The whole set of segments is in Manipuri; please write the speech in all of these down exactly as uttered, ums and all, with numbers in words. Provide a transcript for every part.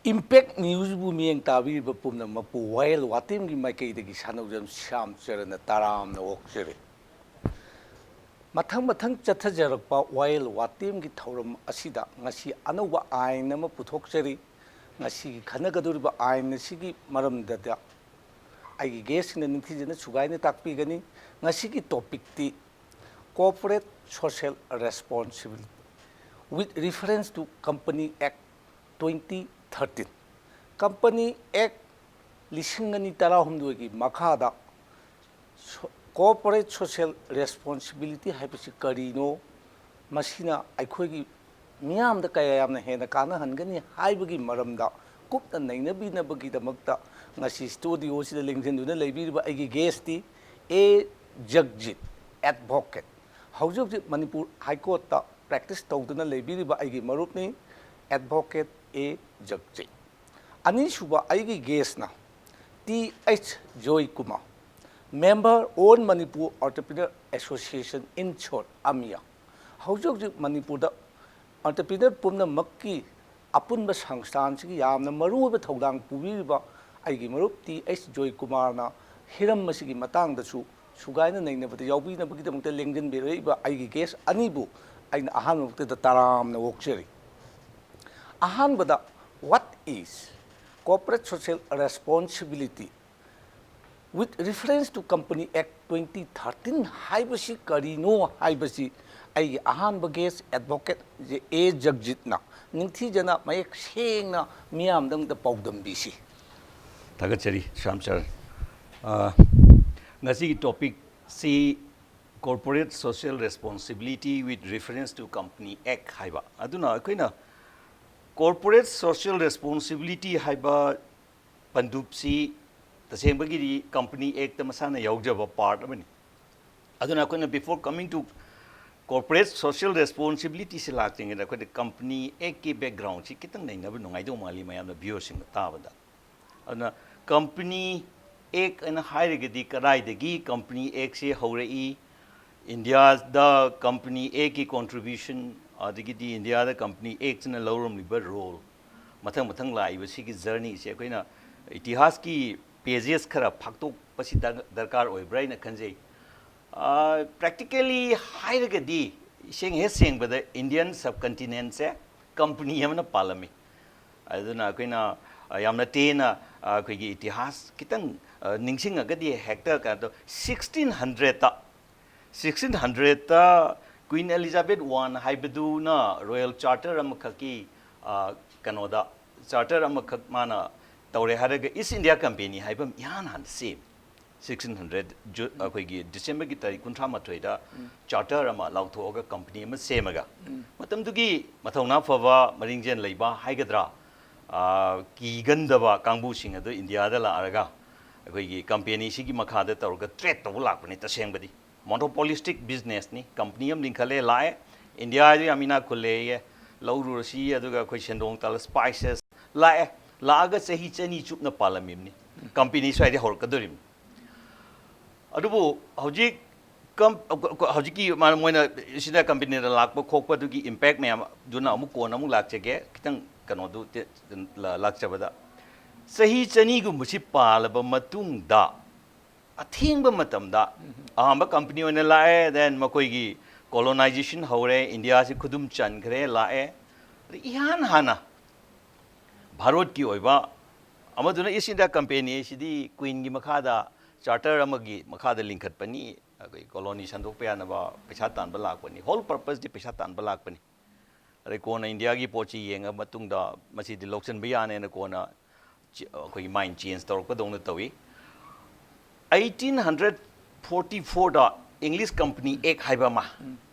ꯏꯝꯄꯦꯛ ꯅ꯭ꯌꯨꯁꯕꯨ ꯃꯤꯠꯌꯦꯡ ꯇꯥꯕꯤꯔꯤꯕ ꯄꯨꯝꯅꯃꯛꯄꯨ ꯋꯥꯌꯦꯜ ꯋꯥꯇꯦꯝꯒꯤ ꯃꯥꯏꯀꯩꯗꯒꯤ ꯁꯥꯟꯅꯧꯖꯝ ꯁ꯭ꯌꯥꯝ ꯆꯔꯟꯅ ꯇꯔꯥꯝꯅ ꯑꯣꯛꯆꯔꯤ꯫ ꯃꯊꯪ ꯃꯊꯪ ꯆꯠꯊꯖꯔꯛꯄ ꯋꯥꯌꯦꯜ ꯋꯥꯇꯦꯝꯒꯤ ꯊꯧꯔꯝ ꯑꯁꯤꯗ ꯉꯁꯤ ꯑꯅꯧꯕ ꯑꯥꯏꯟ ꯑꯃ ꯄꯨꯊꯣꯛꯆꯔꯤ꯫ ꯉꯁꯤꯒꯤ ꯈꯟꯅꯒꯗꯧꯔꯤꯕ ꯑꯥꯏꯟ ꯑꯁꯤꯒꯤ ꯃꯔꯝꯗꯗ ꯑꯩꯒꯤ ꯒꯦꯁꯁꯤꯡꯅ ꯅꯤꯡꯊꯤꯖꯅ ꯁꯨꯒꯥꯏꯅ ꯇꯥꯛꯄꯤꯒꯅꯤ꯫ ꯉꯁꯤꯒꯤ ꯇꯣꯄꯤꯛꯇꯤ Corporate Social Responsibility with reference to Company Act twenty thirteen꯫ Company act ꯂꯤꯁꯤꯡ ꯑꯅꯤ ꯇꯔꯥꯍꯨꯝꯗꯣꯏꯒꯤ ꯃꯈꯥꯗ ꯁꯣ-, Corporate Social Responsibility ꯍꯥꯏꯕꯁꯤ ꯀꯔꯤꯅꯣ? ꯃꯁꯤꯅ ꯑꯩꯈꯣꯏꯒꯤ ꯃꯤꯌꯥꯝꯗ ꯀꯌꯥ ꯌꯥꯝꯅ ꯍꯦꯟꯅ ꯀꯥꯟꯅꯍꯟꯒꯅꯤ ꯍꯥꯏꯕꯒꯤ ꯃꯔꯝꯗ ꯀꯨꯞꯅ ꯅꯩꯅꯕꯤꯅꯕꯒꯤꯗꯃꯛꯇ ꯉꯁꯤ ꯁ꯭ꯇꯨꯗꯤꯑꯣꯁꯤꯗ ꯂꯦꯡꯁꯤꯟꯗꯨꯅ ꯂꯩꯕꯤꯔꯤꯕ ꯑꯩꯒꯤ ꯒꯦꯁꯇꯤ ꯑꯦ ꯖꯒꯖꯤꯠ, ꯑꯦꯗꯚꯣꯀꯦꯠ, ꯍꯧꯖꯤꯛ ꯍꯧꯖꯤꯛ ꯃꯅꯤꯄꯨꯔ ꯍꯥꯏ ꯀꯣꯔꯠꯇ ꯄ꯭ꯔꯦꯛꯇꯤꯁ ꯇꯧꯗꯨꯅ ꯂꯩꯕꯤꯔꯤꯕ ꯑꯩꯒꯤ ꯃꯔꯨꯞꯅꯤ, ꯑꯦꯗꯚꯣꯀꯦꯠ ꯑꯦ ꯖꯒꯖꯤꯠ꯫ ꯑꯅꯤꯁꯨꯕ ꯑꯩꯒꯤ ꯒꯦꯁꯅ T H Joikumar, member, All Manipur Entrepreneur Association, in short, ꯑꯃꯤꯌꯥ꯫ ꯍꯧꯖꯤꯛ ꯍꯧꯖꯤꯛ ꯃꯅꯤꯄꯨꯔꯗ ꯑꯣꯟꯇꯔꯄ꯭ꯔꯤꯅꯔ ꯄꯨꯝꯅꯃꯛꯀꯤ ꯑꯄꯨꯟꯕ ꯁꯪꯁꯊꯥꯟꯁꯤꯒꯤ ꯌꯥꯝꯅ ꯃꯔꯨꯑꯣꯏꯕ ꯊꯧꯗꯥꯡ ꯄꯨꯕꯤꯔꯤꯕ ꯑꯩꯒꯤ ꯃꯔꯨꯞ ꯇꯤ ꯑꯩꯆ ꯖꯣꯏꯀꯨꯃꯥꯔꯅ ꯍꯤꯔꯝ ꯑꯁꯤꯒꯤ ꯃꯇꯥꯡꯗꯁꯨ ꯁꯨꯒꯥꯏꯅ ꯅꯩꯅꯕꯗ ꯌꯥꯎꯕꯤꯅꯕꯒꯤꯗꯃꯛꯇ ꯂꯦꯡꯖꯤꯟꯕꯤꯔꯛꯏꯕ ꯑꯩꯒꯤ ꯒꯦꯁ ꯑꯅꯤꯕꯨ ꯑꯩꯅ ꯑꯍꯥꯟꯕꯃꯛꯇꯗ ꯇꯔꯥꯝꯅ ꯑꯣꯛꯆꯔꯤ꯫ ꯑꯍꯥꯟꯕꯗ, what is corporate social responsibility with reference to Company Act twenty thirteen ꯍꯥꯏꯕꯁꯤ ꯀꯔꯤꯅꯣ ꯍꯥꯏꯕꯁꯤ ꯑꯩꯒꯤ ꯑꯍꯥꯟꯕ ꯒꯦꯁ ꯑꯦꯗꯚꯣꯀꯦꯠ ꯑꯦ ꯖꯒꯖꯤꯠꯅ ꯅꯤꯡꯊꯤꯖꯅ ꯃꯌꯦꯛ ꯁꯦꯡꯅ ꯃꯤꯌꯥꯝꯗ ꯑꯝꯇ ꯄꯥꯎꯗꯝꯕꯤꯁꯤ꯫ ꯊꯥꯒꯠꯆꯔꯤ, ꯁ꯭ꯌꯥꯝ ꯆꯔꯟ꯫ ꯑ, ꯉꯁꯤꯒꯤ ꯇꯣꯄꯤꯛꯁꯤ Corporate Social Responsibility with Reference to Company Act ꯍꯥꯏꯕ꯫ ꯑꯗꯨꯅ ꯑꯩꯈꯣꯏꯅ Corporate Social Responsibility ꯍꯥꯏꯕ ꯄꯟꯗꯨꯞꯁꯤ ꯇꯁꯦꯡꯕꯒꯤꯗꯤ ꯀꯝꯄꯅꯤ ꯑꯦꯛꯇ ꯃꯁꯥꯅ ꯌꯥꯎꯖꯕ ꯄꯥꯔꯠ ꯑꯃꯅꯤ꯫ ꯑꯗꯨꯅ ꯑꯩꯈꯣꯏꯅ before coming to corporate social responsibilityꯁꯤ ꯂꯥꯛꯇ꯭ꯔꯤꯉꯩꯗ ꯑꯩꯈꯣꯏꯗ ꯀꯝꯄꯅꯤ ꯑꯦꯛꯀꯤ ꯕꯦꯛꯒ꯭ꯔꯥꯎꯟꯁꯤ ꯈꯤꯇꯪ ꯅꯩꯅꯕ ꯅꯨꯡꯉꯥꯏꯗꯧ ꯃꯥꯜꯂꯤ ꯃꯌꯥꯝꯅ ꯚ꯭ꯌꯨꯋꯔꯁꯤꯡꯅ ꯇꯥꯕꯗ꯫ ꯑꯗꯨꯅ ꯀꯝꯄꯅꯤ ꯑꯦꯛ ꯑꯅ ꯍꯥꯏꯔꯒꯗꯤ ꯀꯗꯥꯏꯗꯒꯤ ꯀꯝꯄꯅꯤ ꯑꯦꯛꯁꯤ ꯍꯧꯔꯛꯏ? ꯏꯟꯗꯤꯌꯥꯗ ꯀꯝꯄꯅꯤ ꯑꯦꯛꯀꯤ ꯀꯣꯟꯇ꯭ꯔꯤꯕ꯭ꯌꯨꯁꯟ, ꯑꯗꯒꯤꯗꯤ ꯏꯟꯗꯤꯌꯥꯗ ꯀꯝꯄꯅꯤ ꯑꯦꯛꯁꯤꯅ ꯂꯧꯔꯝꯂꯤꯕ ꯔꯣꯜ, ꯃꯊꯪ ꯃꯊꯪ ꯂꯥꯛꯏꯕ ꯁꯤꯒꯤ ꯖꯔꯅꯤꯁꯦ ꯑꯩꯈꯣꯏꯅ ꯏꯇꯤꯍꯥꯁꯀꯤ ꯄꯦꯖꯦꯁ ꯈꯔ ꯐꯥꯛꯇꯣꯛꯄꯁꯤ ꯗꯔ- ꯗꯔꯀꯥꯔ ꯑꯣꯏꯕ꯭ꯔꯥ ꯍꯥꯏꯅ ꯈꯟꯖꯩ꯫ ꯄ꯭ꯔꯦꯛꯇꯤꯀꯦꯂꯤ ꯍꯥꯏꯔꯒꯗꯤ, ꯏꯁꯦꯡ ꯍꯦꯛ ꯁꯦꯡꯕꯗ ꯏꯟꯗꯤꯌꯟ ꯁꯕ ꯀꯟꯇꯤꯅꯦꯟꯁꯦ ꯀꯝꯄꯅꯤ ꯑꯃꯅ ꯄꯥꯜꯂꯝꯃꯤ꯫ ꯑꯗꯨꯅ ꯑꯩꯈꯣꯏꯅ, ꯑ, ꯌꯥꯝꯅ ꯇꯦꯟꯅ, ꯑ, ꯑꯩꯈꯣꯏꯒꯤ ꯏꯇꯤꯍꯥꯁ ꯈꯤꯇꯪ, ꯑ, ꯅꯤꯡꯁꯤꯡꯉꯒꯗꯤ ꯍꯦꯛꯇ ꯀꯩꯅꯣ ꯇꯧ, ꯁꯤꯛꯁꯇꯤꯟ ꯍꯟꯗ꯭ꯔꯦꯠꯇ, ꯁꯤꯛꯁꯇꯤꯟ ꯍꯟꯗ꯭ꯔꯦꯠꯇ ꯀ꯭ꯋꯤꯟ ꯑꯦꯂꯤꯖꯥꯕꯦꯠ ꯋꯥꯟ ꯍꯥꯏꯕꯗꯨꯅ ꯔꯣꯌꯦꯜ ꯆꯥꯔꯇꯔ ꯑꯃꯈꯛꯀꯤ, ꯑ, ꯀꯩꯅꯣꯗ, ꯆꯥꯔꯇꯔ ꯑꯃꯈꯛ ꯃꯥꯅ ꯇꯧꯔꯦ ꯍꯥꯏꯔꯒ ꯏꯁ ꯏꯟꯗꯤꯌꯥ ꯀꯝꯄꯦꯅꯤ ꯍꯥꯏꯕ ꯑꯃ ꯏꯍꯥꯟ ꯍꯥꯟꯅ ꯁꯦꯝꯃꯤ꯫ ꯁꯤꯛꯁꯇꯤꯟ ꯍꯟꯗ꯭ꯔꯦꯠ ꯖꯨ-, ꯑꯩꯈꯣꯏꯒꯤ ꯗꯤꯁꯦꯝꯕꯔꯒꯤ ꯇꯥꯔꯤꯛ ꯀꯨꯟꯊ꯭ꯔꯥ ꯃꯥꯊꯣꯏꯗ ꯆꯥꯔꯇꯔ ꯑꯃ ꯂꯥꯎꯊꯣꯛꯑꯒ ꯀꯝꯄꯅꯤ ꯑꯃ ꯁꯦꯝꯃꯒ, ꯃꯇꯝꯗꯨꯒꯤ ꯃꯊꯧꯅꯥ ꯐꯕ, ꯃꯔꯤꯡꯖꯦꯜ ꯂꯩꯕ ꯍꯥꯏꯒꯗ꯭ꯔꯥ, ꯑ, ꯀꯤꯒꯟꯗꯕ ꯀꯥꯡꯕꯨꯁꯤꯡ ꯑꯗꯨ ꯏꯟꯗꯤꯌꯥꯗ ꯂꯥꯛꯑꯒ ꯑꯩꯈꯣꯏꯒꯤ ꯀꯝꯄꯦꯅꯤꯁꯤꯒꯤ ꯃꯈꯥꯗ ꯇꯧꯔꯒ ꯇ꯭ꯔꯦꯠ ꯇꯧꯕ ꯂꯥꯛꯄꯅꯤ꯫ ꯇꯁꯦꯡꯕꯗꯤ ꯃꯣꯅꯣꯄꯣꯂꯤꯁꯇꯤꯛ ꯕꯤꯖꯤꯅꯦꯁꯅꯤ꯫ ꯀꯝꯄꯅꯤ ꯑꯃ ꯂꯤꯡꯈꯠꯂꯦ, ꯂꯥꯛꯑꯦ, ꯏꯟꯗꯤꯌꯥꯗ ꯌꯥꯝ ꯏꯅꯥꯛ ꯈꯨꯜꯂꯦꯌꯦ, ꯂꯧꯔꯨꯔꯁꯤ, ꯑꯗꯨꯒ ꯑꯩꯈꯣꯏ ꯁꯦꯟꯗꯣꯡ ꯇꯥꯜꯂ, ꯁ꯭ꯄꯥꯏꯁꯦꯁ ꯂꯥꯛꯑꯦ, ꯂꯥꯛꯑꯒ ꯆꯍꯤ ꯆꯅꯤ ꯆꯨꯞꯅ ꯄꯥꯜꯂꯝꯃꯤꯕꯅꯤ꯫ ꯀꯝꯄꯦꯅꯤ ꯁ꯭ꯋꯥꯏꯗꯩ ꯍꯧꯔꯛꯀꯗꯧꯔꯤꯕꯅꯤ꯫ ꯑꯗꯨꯕꯨ ꯍꯧꯖꯤꯛ ꯀꯝ-, ꯍꯧꯖꯤꯛꯀꯤ ꯃꯥ-, ꯃꯣꯏꯅ ꯁꯤꯗ ꯀꯝꯄꯦꯅꯤꯗ ꯂꯥꯛꯄ ꯈꯣꯠꯄꯗꯨꯒꯤ ꯏꯝꯄꯦꯛ ꯃꯌꯥꯝ ꯑꯗꯨꯅ ꯑꯃꯨꯛ ꯀꯣꯟꯅ ꯑꯃꯨꯛ ꯂꯥꯛꯆꯒꯦ, ꯈꯤꯇꯪ ꯀꯩꯅꯣꯗꯨ ꯇꯦ-, ꯂꯥ-, ꯂꯥꯛꯆꯕꯗ, ꯆꯍꯤ ꯆꯅꯤꯒꯨꯝꯕꯁꯤ ꯄꯥꯜꯂꯕ ꯃꯇꯨꯡꯗ ꯑꯊꯦꯡꯕ ꯃꯇꯝꯗ ꯑꯍꯥꯟꯕ ꯀꯝꯄꯅꯤ ꯑꯣꯏꯅ ꯂꯥꯛꯑꯦ, then ꯃꯈꯣꯏꯒꯤ ꯀꯣꯂꯣꯅꯥꯏꯖꯦꯁꯟ ꯍꯧꯔꯦ, ꯏꯟꯗꯤꯌꯥꯁꯤ ꯈꯨꯗꯨꯝ ꯆꯟꯈ꯭ꯔꯦ, ꯂꯥꯛꯑꯦ꯫ ꯑꯗ ꯏꯍꯥꯟ ꯍꯥꯟꯅ ꯚꯥꯔꯠꯀꯤ ꯑꯣꯏꯕ ꯑꯃꯗꯨꯅ ꯏꯁ ꯏꯟꯗꯤꯌꯥ ꯀꯝꯄꯦꯅꯤ ꯑꯁꯤꯗꯤ ꯀ꯭ꯋꯤꯟꯒꯤ ꯃꯈꯥꯗ, ꯆꯥꯔꯇꯔ ꯑꯃꯒꯤ ꯃꯈꯥꯗ ꯂꯤꯡꯈꯠꯄꯅꯤ, ꯑꯩꯈꯣꯏ ꯀꯣꯂꯣꯅꯤ ꯁꯟꯗꯣꯛꯄ ꯌꯥꯅꯕ ꯄꯩꯁꯥ ꯇꯥꯟꯕ ꯂꯥꯛꯄꯅꯤ, ꯍꯣꯜ ꯄꯔꯄꯁꯇꯤ ꯄꯩꯁꯥ ꯇꯥꯟꯕ ꯂꯥꯛꯄꯅꯤ꯫ ꯑꯗꯩ ꯀꯣꯟꯅ ꯏꯟꯗꯤꯌꯥꯒꯤ ꯄꯣꯠꯁꯤ ꯌꯦꯡꯉ ꯃꯇꯨꯡꯗ ꯃꯁꯤꯗꯤ ꯂꯧꯁꯤꯟꯕ ꯌꯥꯅꯦꯅ ꯀꯣꯟꯅ ꯆꯤ-, ꯑꯩꯈꯣꯏꯒꯤ ꯃꯥꯏꯟ ꯆꯦꯟꯖ ꯇꯧꯔꯛꯄꯗꯧꯅ ꯇꯧꯏ꯫ ꯑꯩꯠꯇꯤꯟ ꯍꯟꯗ꯭ꯔꯦꯠ ꯐꯣꯔꯇꯤ ꯐꯣꯔꯗ ꯏꯪꯂꯤꯁ ꯀꯝꯄꯅꯤ ꯑꯦꯛ ꯍꯥꯏꯕ ꯑꯃ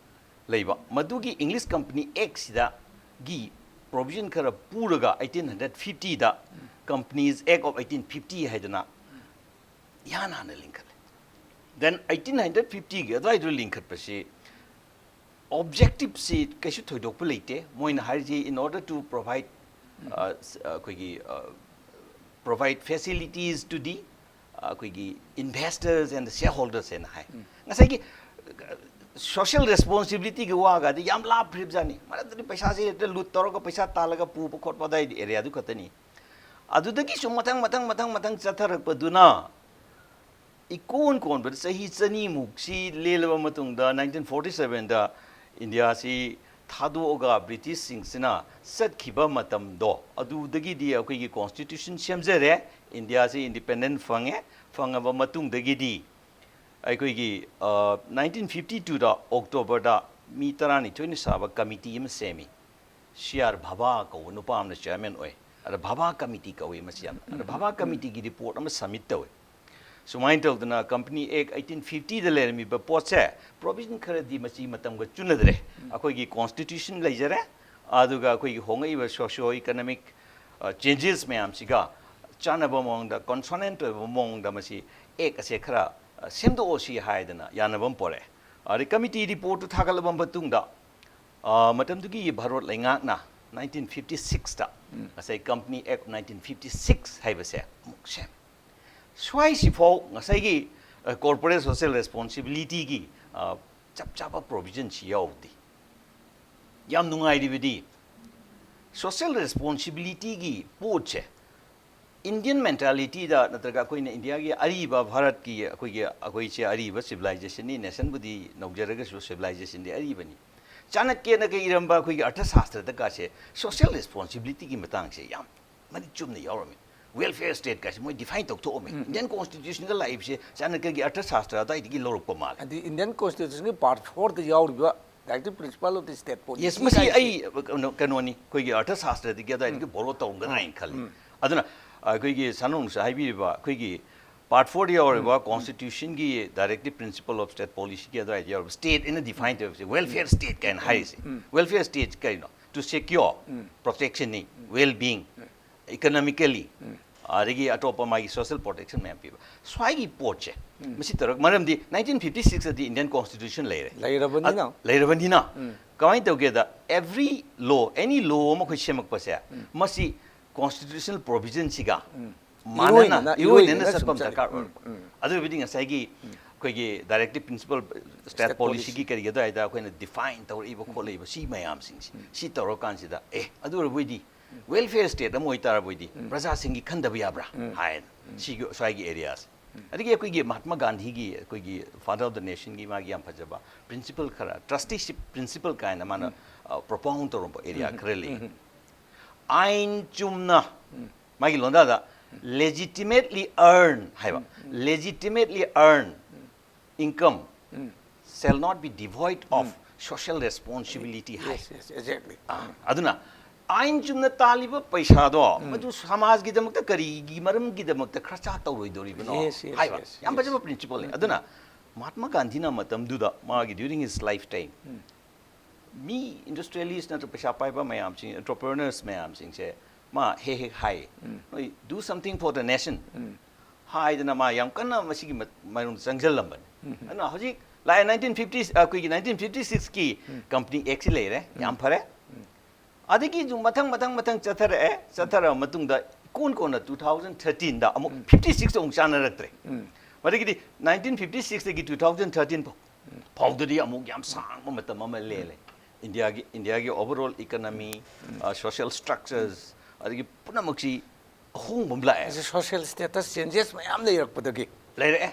ꯂꯩꯕ, ꯃꯗꯨꯒꯤ ꯏꯪꯂꯤꯁ ꯀꯝꯄꯅꯤ ꯑꯦꯛꯁꯤꯗꯒꯤ ꯄ꯭ꯔꯣꯚꯤꯖꯟ ꯈꯔ ꯄꯨꯔꯒ ꯑꯩꯠꯇꯤꯟ ꯍꯟꯗ꯭ꯔꯦꯠ ꯐꯤꯐꯇꯤꯗ, Companies Act of eighteen fifty ꯍꯥꯏꯗꯅ ꯏꯍꯥꯟ ꯍꯥꯟꯅ ꯂꯤꯡꯈꯠꯂꯦ꯫ Then ꯑꯩꯠꯇꯤꯟ ꯍꯟꯗ꯭ꯔꯦꯠ ꯐꯤꯐꯇꯤꯒꯤ ꯑꯗꯨꯋꯥꯏꯗꯨꯗ ꯂꯤꯡꯈꯠꯄꯁꯤ ꯑꯣꯕꯖꯦꯛꯇꯤꯞꯁꯤ ꯀꯩꯁꯨ ꯊꯣꯏꯗꯣꯛꯄ ꯂꯩꯇꯦ꯫ ꯃꯣꯏꯅ ꯍꯥꯏꯔꯤꯁꯤ, in order to provide, ꯑ, ꯁ-, ꯑ, ꯑꯩꯈꯣꯏꯒꯤ, ꯑ, provide facilities to the, ꯑ, ꯑꯩꯈꯣꯏꯒꯤ investors and the shareholders ꯍꯥꯏꯅ ꯍꯥꯏ꯫ ꯉꯁꯥꯏꯒꯤ, ꯑ, ꯁꯣꯁꯤꯌꯦꯜ ꯔꯦꯁꯄꯣꯟꯁꯤꯕꯤꯂꯤꯇꯤꯒꯤ ꯋꯥꯒꯗꯤ ꯌꯥꯝ ꯂꯥꯞꯈ꯭ꯔꯤꯕꯖꯥꯠꯅꯤ꯫ ꯃꯔꯛꯇꯗꯤ ꯄꯩꯁꯥꯁꯦ ꯍꯦꯛꯇ ꯂꯨꯠ ꯇꯧꯔꯒ ꯄꯩꯁꯥ ꯇꯥꯜꯂꯒ ꯄꯨꯕ ꯈꯣꯠꯄ ꯑꯗꯥꯏꯗꯤ ꯑꯦꯔꯤꯌꯥꯗꯨ ꯈꯛꯇꯅꯤ꯫ ꯑꯗꯨꯗꯒꯤ ꯁꯨꯝ ꯃꯊꯪ ꯃꯊꯪ ꯃꯊꯪ ꯃꯊꯪ ꯆꯠꯊꯔꯛꯄꯗꯨꯅ ꯏꯀꯣꯟ ꯀꯣꯟꯕꯗ ꯆꯍꯤ ꯆꯅꯤꯃꯨꯛꯁꯤ ꯂꯦꯜꯂꯕ ꯃꯇꯨꯡꯗ ꯅꯥꯏꯟꯇꯤꯟ ꯐꯣꯔꯇꯤ ꯁꯕꯦꯟꯗ ꯏꯟꯗꯤꯌꯥꯁꯤ ꯊꯥꯗꯣꯛꯑꯒ ꯕ꯭ꯔꯤꯇꯤꯁꯁꯤꯡꯁꯤꯅ ꯆꯠꯈꯤꯕ ꯃꯇꯝꯗꯣ, ꯑꯗꯨꯗꯒꯤꯗꯤ ꯑꯩꯈꯣꯏꯒꯤ ꯀꯣꯟꯁꯇꯤꯇ꯭ꯌꯨꯁꯟ ꯁꯦꯝꯖꯔꯦ꯫ ꯏꯟꯗꯤꯌꯥꯁꯤ ꯏꯟꯗꯤꯄꯦꯟꯗꯦꯟ ꯐꯪꯉꯦ꯫ ꯐꯪꯉꯕ ꯃꯇꯨꯡꯗꯒꯤꯗꯤ ꯑꯩꯈꯣꯏꯒꯤ ꯅꯥꯏꯟꯇꯤꯟ ꯐꯤꯐꯇꯤ ꯇꯨꯗ ꯑꯣꯛꯇꯣꯕꯔꯗ ꯃꯤ ꯇꯔꯥꯅꯤꯊꯣꯏꯅ ꯁꯥꯕ ꯀꯃꯤꯇꯤ ꯑꯃ ꯁꯦꯝꯃꯤ꯫ ꯁꯤ ꯑꯥꯔ ꯚꯥꯚꯥ ꯀꯧꯕ ꯅꯨꯄꯥ ꯑꯃꯅ ꯆꯤꯌꯥꯔꯃꯦꯟ ꯑꯣꯏ꯫ ꯑꯗ ꯚꯥꯚꯥ ꯀꯃꯤꯇꯤ ꯀꯧꯏ ꯃꯁꯤ ꯌꯥꯝꯅ꯫ ꯑꯗ ꯚꯥꯚꯥ ꯀꯃꯤꯇꯤꯒꯤ ꯔꯤꯄꯣꯔꯠ ꯑꯃ ꯁꯕꯃꯤꯠ ꯇꯧꯏ꯫ ꯁꯨꯃꯥꯏꯅ ꯇꯧꯗꯅ ꯀꯝꯄꯅꯤ ꯑꯦꯛ ꯑꯩꯠꯇꯤꯟ ꯐꯤꯐꯇꯤꯗ ꯂꯩꯔꯝꯃꯤꯕ ꯄꯣꯠꯁꯦ, ꯄ꯭ꯔꯣꯚꯤꯖꯟ ꯈꯔꯗꯤ ꯃꯁꯤ ꯃꯇꯝꯒ ꯆꯨꯅꯗ꯭ꯔꯦ꯫ ꯑꯩꯈꯣꯏꯒꯤ ꯀꯣꯟꯁꯇꯤꯇ꯭ꯌꯨꯁꯟ ꯂꯩꯖꯔꯦ, ꯑꯗꯨꯒ ꯑꯩꯈꯣꯏꯒꯤ ꯍꯣꯡꯉꯛꯏꯕ ꯁꯣꯁꯤꯌꯣ ꯏꯀꯣꯅꯣꯃꯤꯛ ꯆꯦꯟꯖꯦꯁ ꯃꯌꯥꯝꯁꯤꯒ ꯆꯥꯟꯅꯕ ꯃꯑꯣꯡꯗ, ꯀꯣꯟꯁꯣꯅꯦꯟꯠ ꯑꯣꯏꯕ ꯃꯑꯣꯡꯗ ꯃꯁꯤ ꯑꯦꯛ ꯑꯁꯦ ꯈꯔ ꯑ, ꯁꯦꯝꯗꯣꯛꯑꯣ ꯁꯤ ꯍꯥꯏꯗꯅ ꯌꯥꯅꯕ ꯑꯃ ꯄꯣꯔꯛꯑꯦ꯫ ꯑꯗꯩ ꯀꯃꯤꯇꯤ ꯔꯤꯄꯣꯔꯠꯇꯨ ꯊꯥꯒꯠꯂꯕ ꯃꯇꯨꯡꯗ, ꯑ, ꯃꯇꯝꯗꯨꯒꯤ ꯚꯥꯔꯠ ꯂꯩꯉꯥꯛꯅ ꯅꯥꯏꯟꯇꯤꯟ ꯐꯤꯐꯇꯤ ꯁꯤꯛꯁꯇ ꯉꯁꯥꯏ ꯀꯝꯄꯅꯤ ꯑꯦꯛ ꯅꯥꯏꯟꯇꯤꯟ ꯐꯤꯐꯇꯤ ꯁꯤꯛꯁ ꯍꯥꯏꯕꯁꯦ ꯑꯃꯨꯛ ꯁꯦꯝꯃꯤ꯫ ꯁ꯭ꯋꯥꯏꯁꯤꯐꯥꯎ ꯉꯁꯥꯏꯒꯤ ꯀꯣꯔꯄꯣꯔꯦꯠ ꯁꯣꯁꯤꯌꯦꯜ ꯔꯦꯁꯄꯣꯟꯁꯤꯕꯤꯂꯤꯇꯤꯒꯤ ꯆꯞ ꯆꯥꯕ ꯄ꯭ꯔꯣꯚꯤꯖꯟꯁꯤ ꯌꯥꯎꯗꯦ꯫ ꯌꯥꯝ ꯅꯨꯡꯉꯥꯏꯔꯤꯕꯗꯤ, ꯁꯣꯁꯤꯌꯦꯜ ꯔꯦꯁꯄꯣꯟꯁꯤꯕꯤꯂꯤꯇꯤꯒꯤ ꯄꯣꯠꯁꯦ ꯏꯟꯗꯤꯌꯟ ꯃꯦꯟꯇꯥꯂꯤꯇꯤꯗ, ꯅꯠꯇ꯭ꯔꯒ ꯑꯩꯈꯣꯏꯅ ꯏꯟꯗꯤꯌꯥꯒꯤ ꯑꯔꯤꯕ ꯚꯥꯔꯠꯀꯤ, ꯑꯩꯈꯣꯏꯒꯤ, ꯑꯩꯈꯣꯏꯁꯦ ꯑꯔꯤꯕ ꯁꯤꯚꯤꯂꯥꯏꯖꯦꯁꯟꯅꯤ, ꯅꯦꯁꯟꯕꯨꯗꯤ ꯅꯧꯖꯔꯒꯁꯨ ꯁꯤꯚꯤꯂꯥꯏꯖꯦꯁꯟꯗꯤ ꯑꯔꯤꯕꯅꯤ꯫ ꯆꯥꯅꯛꯌꯅꯒ ꯏꯔꯝꯕ ꯑꯩꯈꯣꯏꯒꯤ ꯑꯔꯊꯁꯥꯁꯇ꯭ꯔꯗꯀꯥꯁꯦ ꯁꯣꯁꯤꯌꯦꯜ ꯔꯦꯁꯄꯣꯟꯁꯤꯕꯤꯂꯤꯇꯤꯒꯤ ꯃꯇꯥꯡꯁꯦ ꯌꯥꯝ ꯃꯔꯤꯛ ꯆꯨꯝꯅ ꯌꯥꯎꯔꯝꯃꯤ꯫ ꯋꯦꯜꯐꯤꯌꯔ ꯁ꯭ꯇꯦꯠ ꯀꯥꯏꯁꯦ ꯃꯣꯏ ꯗꯤꯐꯥꯏꯟ ꯇꯧꯊꯣꯛꯑꯝꯃꯤ꯫ ꯏꯟꯗꯤꯌꯟ ꯀꯣꯟꯁꯇꯤꯇ꯭ꯌꯨꯁꯟꯒ ꯂꯥꯛꯏꯕꯁꯦ ꯆꯥꯅꯛꯌꯒꯤ ꯑꯔꯊꯁꯥꯁꯇ꯭ꯔ ꯑꯗꯨꯋꯥꯏꯗꯒꯤ ꯂꯧꯔꯛꯄ ꯃꯥꯜꯂꯦ꯫ ꯑꯗꯨ ꯏꯟꯗꯤꯌꯟ ꯀꯣꯟꯁꯇꯤꯇ꯭ꯌꯨꯁꯟꯒꯤ ꯄꯥꯔꯠ ꯐꯣꯔꯗ ꯌꯥꯎꯔꯤꯕ directive principle of the state policy yes, ꯃꯁꯤ ꯑꯩ ꯀꯩꯅꯣ, ꯀꯩꯅꯣꯅꯤ, ꯑꯩꯈꯣꯏꯒꯤ ꯑꯔꯊꯁꯥꯁꯇ꯭ꯔꯗꯒꯤ ꯑꯗꯨꯋꯥꯏꯗꯒꯤ ꯕꯣꯔꯣ ꯇꯧꯔꯝꯒꯗ꯭ꯔꯥ ꯍꯥꯏꯅ ꯈꯜꯂꯤ꯫ ꯑꯗꯨꯅ ꯑꯩꯈꯣꯏꯒꯤ ꯁꯥꯅꯣꯡꯁꯨ ꯍꯥꯏꯕꯤꯔꯤꯕ ꯑꯩꯈꯣꯏꯒꯤ ꯄꯥꯔꯠ ꯐꯣꯔꯗ ꯌꯥꯎꯔꯤꯕ ꯀꯣꯟꯁꯇꯤꯇ꯭ꯌꯨꯁꯟꯒꯤ ꯗꯥꯏꯔꯦꯛꯇꯤꯚ ꯄ꯭ꯔꯤꯟꯁꯤꯄꯜ ꯑꯣꯐ ꯁ꯭ꯇꯦꯠ ꯄꯣꯂꯤꯁꯤꯒꯤ ꯑꯗꯨꯋꯥꯏꯗ ꯌꯥꯎꯔꯤꯕ ꯁ꯭ꯇꯦꯠ ꯑꯅ ꯗꯤꯐꯥꯏꯟ ꯇꯧꯔꯤꯕꯁꯦ ꯋꯦꯜꯐꯤꯌꯔ ꯁ꯭ꯇꯦꯠ ꯀꯥꯏꯅ ꯍꯥꯏꯔꯤꯁꯦ꯫ ꯋꯦꯜꯐꯤꯌꯔ ꯁ꯭ꯇꯦꯠ ꯀꯩꯅꯣ? Two secure, ꯄ꯭ꯔꯣꯇꯦꯛꯁꯟꯅꯤ, well being, economically, ꯑꯗꯒꯤ ꯑꯇꯣꯞꯄ ꯃꯥꯒꯤ ꯁꯣꯁꯤꯌꯦꯜ ꯄ꯭ꯔꯣꯇꯦꯛꯁꯟ ꯃꯌꯥꯝ ꯄꯤꯕ꯫ ꯁ꯭ꯋꯥꯏꯒꯤ ꯄꯣꯠꯁꯦ ꯃꯁꯤ ꯇꯧꯔꯛ ꯃꯔꯝꯗꯤ ꯅꯥꯏꯟꯇꯤꯟ ꯐꯤꯐꯇꯤ ꯁꯤꯛꯁꯇꯗꯤ ꯏꯟꯗꯤꯌꯟ ꯀꯣꯟꯁꯇꯤꯇ꯭ꯌꯨꯁꯟ ꯂꯩꯔꯦ꯫ ꯂꯩꯔꯕꯅꯤꯅ꯫ ꯑ, ꯂꯩꯔꯕꯅꯤꯅ ꯀꯃꯥꯏꯅ ꯇꯧꯒꯦꯗ, ꯑꯦꯚ꯭ꯔꯤ ꯂꯣ, ꯑꯦꯅꯤ ꯂꯣ ꯑꯃ ꯑꯩꯈꯣꯏ ꯁꯦꯝꯃꯛꯄꯁꯦ ꯃꯁꯤ ꯀꯣꯟꯁꯇꯤꯇ꯭ꯌꯨꯁꯅꯦꯜ ꯄ꯭ꯔꯣꯚꯤꯖꯟꯁꯤꯒ ꯃꯥꯟꯅꯅ ꯏꯔꯣꯏꯅꯅ, ꯏꯔꯣꯏꯅꯅ ꯏꯔꯣꯏꯅꯅ ꯆꯠꯄ ꯁꯨꯝ ꯑꯃ ꯗꯔꯀꯥꯔ ꯆꯠꯂꯤ꯫ ꯑꯣꯏꯕ꯫ ꯑꯗꯨ ꯑꯣꯏꯕꯗꯤ ꯉꯁꯥꯏꯒꯤ ꯑꯩꯈꯣꯏꯒꯤ ꯗꯥꯏꯔꯦꯛꯇꯤꯞ ꯄ꯭ꯔꯤꯟꯁꯤꯄꯜ, ꯁ꯭ꯇꯦꯠ ꯄꯣꯂꯤꯁꯤꯒꯤ ꯀꯔꯤꯒꯤ ꯑꯗꯨꯋꯥꯏꯗ ꯑꯩꯈꯣꯏꯅ ꯗꯤꯐꯥꯏꯟ ꯇꯧꯔꯛꯏꯕ ꯈꯣꯠꯂꯛꯏꯕ ꯁꯤ ꯃꯌꯥꯝꯁꯤꯡꯁꯤ, ꯁꯤ ꯇꯧꯔꯀꯥꯟꯁꯤꯗ, ꯑꯦ, ꯑꯗꯨ ꯑꯣꯏꯔꯕꯣꯏꯗꯤ, ꯋꯦꯜꯐꯤꯌꯔ ꯁ꯭ꯇꯦꯠ ꯑꯃ ꯑꯣꯏꯇꯥꯔꯕꯣꯏꯗꯤ, ꯄ꯭ꯔꯖꯥꯁꯤꯡꯒꯤ ꯈꯟꯗꯕ ꯌꯥꯕ꯭ꯔꯥ ꯍꯥꯏꯅ, ꯁꯤꯒꯤ ꯁ꯭ꯋꯥꯏꯒꯤ ꯑꯦꯔꯤꯌꯥꯁꯦ꯫ ꯑꯗꯒꯤ ꯑꯩꯈꯣꯏꯒꯤ ꯃꯍꯥꯇꯃꯥ ꯒꯥꯟꯙꯤꯒꯤ, ꯑꯩꯈꯣꯏꯒꯤ ꯐꯥꯗꯔ ꯑꯣꯐ ꯗ ꯅꯦꯁꯟꯒꯤ ꯃꯥꯒꯤ ꯌꯥꯝ ꯐꯖꯕ ꯄ꯭ꯔꯤꯟꯁꯤꯄꯜ ꯈꯔ, ꯇ꯭ꯔꯁꯇꯤꯁꯤꯞ ꯄ꯭ꯔꯤꯟꯁꯤꯄꯜ ꯀꯥꯏꯅ ꯃꯥꯅ ꯄ꯭ꯔꯣꯄꯥꯎꯟ ꯇꯧꯔꯝꯕ ꯑꯦꯔꯤꯌꯥ ꯈꯔ ꯂꯩ꯫ ꯑꯥꯏꯟ ꯆꯨꯝꯅ, ꯃꯥꯒꯤ ꯂꯣꯟꯗꯥꯗ, legitimately earn ꯍꯥꯏꯕ, legitimately earn income shall not be devoid of social responsibility high. Yes, yes, exactly. ꯑꯥ, ꯑꯗꯨꯅ ꯑꯥꯏꯟ ꯆꯨꯝꯅ ꯇꯥꯜꯂꯤꯕ ꯄꯩꯁꯥꯗꯣ ꯃꯗꯨ ꯁꯃꯥꯖꯒꯤꯗꯃꯛꯇ ꯀꯔꯤꯒꯤ ꯃꯔꯝꯒꯤꯗꯃꯛꯇ ꯈꯔꯆꯥ ꯇꯧꯔꯣꯏꯗꯧꯔꯤꯕꯅꯣ Yes, yes, ꯍꯥꯏꯕ yes, ꯌꯥꯝ yes. ꯐꯖꯕ ꯄ꯭ꯔꯤꯟꯁꯤꯄꯜꯅꯤ꯫ ꯑꯗꯨꯅ ꯃꯍꯥꯇꯃꯥ ꯒꯥꯟꯙꯤꯅ ꯃꯇꯝꯗꯨꯗ ꯃꯥꯒꯤ during his lifetime ꯃꯤ ꯏꯟꯗꯁꯇ꯭ꯔꯤꯌꯦꯂꯤꯁ ꯅꯠꯇ꯭ꯔꯒ ꯄꯩꯁꯥ ꯄꯥꯏꯕ ꯃꯌꯥꯝꯁꯤꯡ, ꯑꯦꯟꯇꯔꯄ꯭ꯔꯦꯅꯔꯁ ꯃꯌꯥꯝꯁꯤꯡꯁꯦ ꯃꯥ ꯍꯦꯛ ꯍꯦꯛ ꯍꯥꯏ, ꯅꯣꯏ do something for the nation ꯍꯥꯏꯗꯅ ꯃꯥ ꯌꯥꯝ ꯀꯟꯅ ꯃꯁꯤꯒꯤ ꯃ- ꯃꯅꯨꯡꯗ ꯆꯪꯁꯤꯜꯂꯝꯕꯅꯤ꯫ ꯑꯗꯨꯅ ꯍꯧꯖꯤꯛ ꯂꯥꯛꯑꯦ ꯅꯥꯏꯟꯇꯤꯟ ꯐꯤꯐꯇꯤ, ꯑꯩꯈꯣꯏꯒꯤ ꯅꯥꯏꯟꯇꯤꯟ ꯐꯤꯐꯇꯤ ꯁꯤꯛꯁꯀꯤ ꯀꯝꯄꯅꯤ ꯑꯦꯛꯁꯤ ꯂꯩꯔꯦ, ꯌꯥꯝ ꯐꯔꯦ꯫ ꯑꯗꯒꯤꯁꯨ ꯃꯊꯪ ꯃꯊꯪ ꯃꯊꯪ ꯆꯠꯊꯔꯛꯑꯦ꯫ ꯆꯠꯊꯔꯛꯑ ꯃꯇꯨꯡꯗ ꯏꯀꯣꯟ ꯀꯣꯟꯅ ꯇꯨ ꯊꯥꯎꯖꯟ ꯊꯥꯔꯇꯤꯟꯗ ꯑꯃꯨꯛ ꯐꯤꯐꯇꯤ ꯁꯤꯛꯁ ꯑꯃꯨꯛ ꯆꯥꯟꯅꯔꯛꯇ꯭ꯔꯦ꯫ ꯃꯗꯒꯤꯗꯤ ꯅꯥꯏꯟꯇꯤꯟ ꯐꯤꯐꯇꯤ ꯁꯤꯛꯁꯇꯒꯤ ꯇꯨ ꯊꯥꯎꯖꯟ ꯊꯥꯔꯇꯤꯟ ꯐꯥꯎ ꯐꯥꯎꯗꯗꯤ ꯑꯃꯨꯛ ꯌꯥꯝ ꯁꯥꯡꯕ ꯃꯇꯝ ꯑꯃ ꯂꯦꯜꯂꯦ꯫ ꯏꯟꯗꯤꯌꯥꯒꯤ, ꯏꯟꯗꯤꯌꯥꯒꯤ overall economy, social structures, ꯑꯗꯒꯤ ꯄꯨꯝꯅꯃꯛꯁꯤ ꯑꯍꯣꯡꯕ ꯑꯃ ꯂꯥꯛꯑꯦ꯫ Social status changes ꯃꯌꯥꯝ ꯂꯩꯔꯛꯄꯗꯒꯤ ꯂꯩꯔꯛꯑꯦ꯫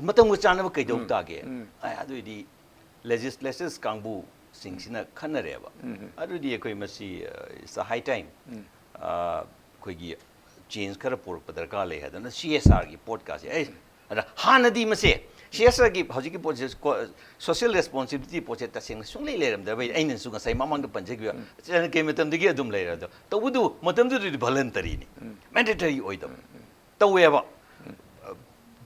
ꯃꯇꯝꯒ ꯆꯥꯟꯅꯕ ꯀꯩꯗꯧ ꯇꯥꯒꯦ? ꯑꯦ, ꯑꯗꯨꯏꯗꯤ ꯂꯦꯖꯤꯁꯂꯦꯆꯔꯁ ꯀꯥꯡꯕꯨꯁꯤꯡꯁꯤꯅ ꯈꯟꯅꯔꯦꯕ꯫ ꯑꯗꯨꯗꯤ ꯑꯩꯈꯣꯏ ꯃꯁꯤ, uh, it's a high time, uh, ꯑꯩꯈꯣꯏꯒꯤ ꯆꯦꯟꯖ ꯈꯔ ꯄꯨꯔꯛꯄ ꯗꯔꯀꯥꯔ ꯂꯩ ꯍꯥꯏꯗꯅ ꯁꯤ ꯑꯦꯁ ꯑꯥꯔꯒꯤ ꯄꯣꯠꯀꯥꯁꯦ, ꯑꯩ, ꯑꯗ ꯍꯥꯟꯅꯗꯤ ꯃꯁꯦ ꯁꯤ ꯑꯦꯁ ꯑꯥꯔꯒꯤ ꯍꯧꯖꯤꯛꯀꯤ ꯄꯣꯠꯁꯦ, ꯁꯣꯁꯤꯌꯦꯜ ꯔꯦꯁꯄꯣꯟꯁꯤꯕꯤꯂꯤꯇꯤ ꯄꯣꯠꯁꯦ ꯇꯁꯦꯡꯅ ꯁꯨꯡꯂꯩ ꯂꯩꯔꯝꯗꯕꯩ ꯑꯩꯅꯁꯨ ꯉꯁꯥꯏ ꯃꯃꯥꯡꯗ ꯄꯟꯖꯈꯤꯕ ꯆꯅꯀꯩ ꯃꯇꯝꯗꯒꯤ ꯑꯗꯨꯝ ꯂꯩꯔꯦ꯫ ꯑꯗꯣ ꯇꯧꯕꯗꯨ ꯃꯇꯝꯗꯨꯗꯗꯤ ꯚꯣꯂꯟꯇꯔꯤꯅꯤ, ꯃꯦꯟꯗꯦꯇꯔꯤ ꯑꯣꯏꯗꯕ꯫ ꯇꯧꯋꯦꯕ꯫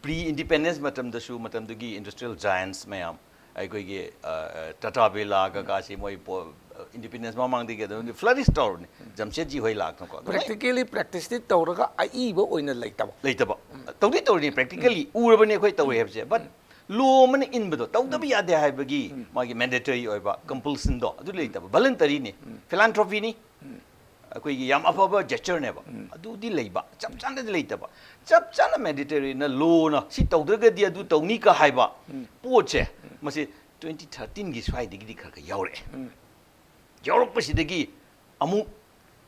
ꯄ꯭ꯔꯤ ꯏꯟꯗꯤꯄꯦꯟꯗꯦꯟꯁ ꯃꯇꯝꯗꯁꯨ ꯃꯇꯝꯗꯨꯒꯤ ꯏꯟꯗꯁꯇ꯭ꯔꯤꯌꯦꯜ ꯖꯥꯌꯟꯁ ꯃꯌꯥꯝ, ꯑꯩꯈꯣꯏꯒꯤ, ꯑ, ꯑ, ꯇꯥꯇꯥ ꯕꯤꯔꯂꯥ ꯀꯀꯥꯁꯤ ꯃꯣꯏ ꯏꯟꯗꯤꯄꯦꯟꯗꯦꯟꯁ ꯃꯃꯥꯡꯗꯒꯤ ꯑꯗꯨꯝ ꯐ꯭ꯂꯔꯤꯁ ꯇꯧꯔꯕꯅꯤ꯫ ꯖꯝꯁꯦꯠꯖꯤ ꯍꯣꯏ ꯂꯥꯛꯇꯅꯀꯣ꯫ ꯑꯗꯨꯃꯥꯏꯅ Practically practiceꯇꯤ ꯇꯧꯔꯒ ꯑꯏꯕ ꯑꯣꯏꯅ ꯂꯩꯇꯕ꯫ ꯂꯩꯇꯕ꯫ ꯇꯧꯗꯤ ꯇꯧꯔꯤꯅꯤ, ꯄ꯭ꯔꯦꯛꯇꯤꯀꯦꯂꯤ ꯎꯔꯕꯅꯤ ꯑꯩꯈꯣꯏ ꯇꯧꯔꯤ ꯍꯥꯏꯕꯁꯦ, ꯕꯠ ꯂꯣ ꯑꯃꯅ ꯏꯟꯕꯗꯣ ꯇꯧꯗꯕ ꯌꯥꯗꯦ ꯍꯥꯏꯕꯒꯤ ꯃꯥꯒꯤ ꯃꯦꯟꯗꯦꯇꯔꯤ ꯑꯣꯏꯕ ꯀꯝꯄꯜꯁꯟꯗꯣ ꯑꯗꯨ ꯂꯩꯇꯕ, ꯚꯣꯂꯟꯇꯔꯤꯅꯤ, ꯐꯤꯂꯥꯟꯊ꯭ꯔꯣꯄꯤꯅꯤ꯫ ꯑꯩꯈꯣꯏꯒꯤ ꯌꯥꯝ ꯑꯐꯕ ꯖꯦꯁꯆꯔꯅꯦꯕ꯫ ꯑꯗꯨꯗꯤ ꯂꯩꯕ, ꯆꯞ ꯆꯥꯅꯗꯤ ꯂꯩꯇꯕ꯫ ꯆꯞ ꯆꯥꯅ ꯃꯦꯟꯗꯦꯇꯔꯤꯅ ꯂꯣꯅ ꯁꯤ ꯇꯧꯗ꯭ꯔꯒꯗꯤ ꯑꯗꯨ ꯇꯧꯅꯤ ꯀ ꯍꯥꯏꯕ ꯄꯣꯠꯁꯦ, ꯃꯁꯤ ꯇ꯭ꯋꯦꯟꯇꯤ ꯊꯥꯔꯇꯤꯟꯒꯤ ꯁ꯭ꯋꯥꯏꯗꯒꯤꯗꯤ ꯈꯔ ꯈꯔ ꯌꯥꯎꯔꯛꯑꯦ꯫ ꯌꯥꯎꯔꯛꯄꯁꯤꯗꯒꯤ ꯑꯃꯨꯛ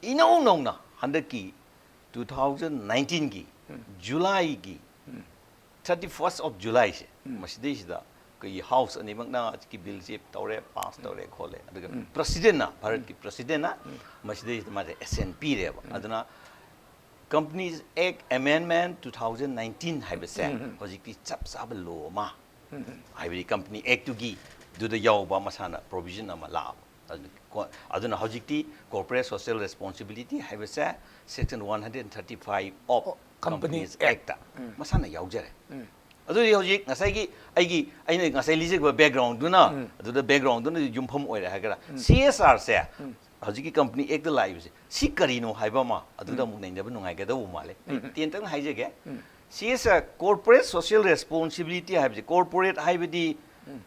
ꯏꯅꯧ ꯅꯧꯅ ꯍꯟꯗꯛꯀꯤ ꯇꯨ ꯊꯥꯎꯖꯟ ꯅꯥꯏꯟꯇꯤꯟꯒꯤ ꯖꯨꯂꯥꯏꯒꯤ ꯊꯥꯔꯇꯤ ꯐꯥꯔꯁ ꯑꯣꯐ ꯖꯨꯂꯥꯏꯁꯦ, ꯃꯁꯤꯗꯩꯁꯤꯗ ꯑꯩꯈꯣꯏꯒꯤ ꯍꯥꯎꯁ ꯑꯅꯤꯃꯛꯅ ꯍꯧꯖꯤꯛꯀꯤ ꯕꯤꯜꯁꯦ ꯇꯧꯔꯦ, ꯄꯥꯁ ꯇꯧꯔꯦ ꯈꯣꯠꯂꯦ, ꯑꯗꯨꯒ ꯄ꯭ꯔꯁꯤꯗꯦꯟꯅ, ꯚꯥꯔꯠꯀꯤ ꯄ꯭ꯔꯁꯤꯗꯦꯟꯅ ꯃꯁꯤꯗꯩꯁꯤꯗ ꯃꯥꯁꯦ ꯑꯦꯁꯦꯟ ꯄꯤꯔꯦꯕ꯫ ꯑꯗꯨꯅ Companies Act Amendment two thousand nineteen ꯍꯥꯏꯕꯁꯦ ꯍꯧꯖꯤꯛꯇꯤ ꯆꯞ ꯆꯥꯕ ꯂꯣ ꯑꯃ, ꯍꯥꯏꯕꯗꯤ ꯀꯝꯄꯅꯤ ꯑꯦꯛꯇꯨꯒꯤ ꯑꯗꯨꯗ ꯌꯥꯎꯕ ꯃꯁꯥꯅ ꯄ꯭ꯔꯣꯚꯤꯖꯟ ꯑꯃ ꯂꯥꯛꯑꯕ꯫ ꯑꯗꯨꯅ ꯀꯣ-, ꯑꯗꯨꯅ ꯍꯧꯖꯤꯛꯇꯤ corporate social responsibility ꯍꯥꯏꯕꯁꯦ section one hundred thirty five of Companies Act ꯃꯁꯥꯅ ꯌꯥꯎꯖꯔꯦ꯫ ꯑꯗꯨꯗꯤ ꯍꯧꯖꯤꯛ ꯉꯁꯥꯏꯒꯤ ꯑꯩꯒꯤ, ꯑꯩꯅ ꯉꯁꯥꯏ ꯂꯤꯖꯈꯤꯕ ꯕꯦꯛꯒ꯭ꯔꯥꯎꯟꯗꯨꯅ, ꯑꯗꯨꯗ ꯕꯦꯛꯒ꯭ꯔꯥꯎꯟꯗꯨꯅ ꯌꯨꯝꯐꯝ ꯑꯣꯏꯔꯦ ꯍꯥꯏꯒꯦꯔꯥ, ꯁꯤ ꯑꯦꯁ ꯑꯥꯔꯁꯦ ꯍꯧꯖꯤꯛꯀꯤ ꯀꯝꯄꯅꯤ ꯑꯦꯛꯇ ꯂꯥꯛꯏꯕꯁꯦ ꯁꯤ ꯀꯔꯤꯅꯣ ꯍꯥꯏꯕ ꯑꯃ ꯑꯗꯨꯗ ꯑꯃꯨꯛ ꯅꯩꯅꯕ ꯅꯨꯡꯉꯥꯏꯒꯗꯧꯕ ꯃꯥꯜꯂꯦ꯫ ꯑꯩ ꯇꯦꯟꯇꯪ ꯍꯥꯏꯖꯒꯦ꯫ ꯁꯤ S R, corporate social responsibility ꯍꯥꯏꯕꯁꯦ, corporate ꯍꯥꯏꯕꯗꯤ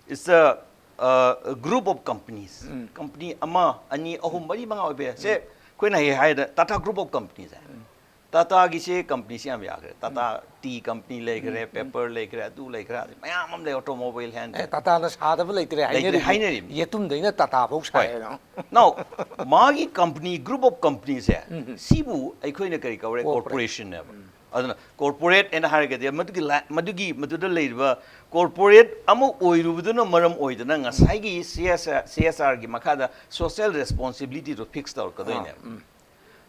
it's a, uh, group of companies, company ꯑꯃ, ꯑꯅꯤ, ꯑꯍꯨꯝ, ꯃꯔꯤ, ꯃꯉꯥ ꯑꯣꯏꯕ ꯌꯥꯏ꯫ ꯁꯦ ꯑꯩꯈꯣꯏꯅ ꯍꯦꯛ ꯍꯥꯏꯗ ꯇꯥꯇꯥ ꯒ꯭ꯔꯨꯞ ꯑꯣꯐ ꯀꯝꯄꯅꯤꯁꯦ, ꯇꯥꯇꯥꯒꯤꯁꯦ ꯀꯝꯄꯅꯤꯁꯦ ꯌꯥꯝ ꯌꯥꯈ꯭ꯔꯦ꯫ ꯇꯥꯇꯥ ꯇꯤ ꯀꯝꯄꯅꯤ ꯂꯩꯈ꯭ꯔꯦ, ꯄꯦꯄꯔ ꯂꯩꯈ꯭ꯔꯦ, ꯑꯗꯨ ꯂꯩꯈ꯭ꯔꯦ, ꯑꯗꯨ ꯃꯌꯥꯝ ꯑꯃ ꯂꯩ, ꯑꯣꯇꯣꯃꯣꯕꯥꯏꯜ ꯍꯦꯟ ꯑꯦ, ꯇꯥꯇꯥꯅ ꯁꯥꯗꯕ ꯂꯩꯇ꯭ꯔꯦ ꯂꯩꯇ꯭ꯔꯦ ꯍꯥꯏꯅꯔꯤꯕꯅꯤ꯫ ꯍꯥꯏꯅꯔꯤꯕꯅꯤ꯫ ꯌꯦꯇꯨꯝꯗꯩꯅ ꯇꯥꯇꯥꯐꯧ ꯍꯣꯏ꯫ ꯁꯥꯏ ꯍꯥꯏꯅ꯫ Now, ꯃꯥꯒꯤ ꯀꯝꯄꯅꯤ, ꯒ꯭ꯔꯨꯞ ꯑꯣꯐ ꯀꯝꯄꯅꯤꯁꯦ, ꯁꯤꯕꯨ ꯑꯩꯈꯣꯏꯅ ꯀꯔꯤ ꯀꯧꯔꯦ? Corporate. ꯀꯣꯔꯄꯣꯔꯦꯁꯟꯅꯦꯕ꯫ ꯑꯗꯨꯅ ꯀꯣꯔꯄꯣꯔꯦꯠ ꯑꯅ ꯍꯥꯏꯔꯒꯗꯤ ꯃꯗꯨꯒꯤ ꯂꯥ-, ꯃꯗꯨꯒꯤ ꯃꯗꯨꯗ ꯂꯩꯔꯤꯕ ꯀꯣꯔꯄꯣꯔꯦꯠ ꯑꯃ ꯑꯣꯏꯔꯨꯕꯗꯨꯅ ꯃꯔꯝ ꯑꯣꯏꯗꯅ ꯉꯁꯥꯏꯒꯤ ꯁꯤ ꯑꯦꯁ ꯑꯥꯔ, ꯁꯤ ꯑꯦꯁ ꯑꯥꯔꯒꯤ ꯃꯈꯥꯗ ꯁꯣꯁꯤꯌꯦꯜ ꯔꯦꯁꯄꯣꯟꯁꯤꯕꯤꯂꯤꯇꯤꯗꯣ ꯐꯤꯛꯁ ꯇꯧꯔꯛꯀꯗꯣꯏꯅꯦꯕ꯫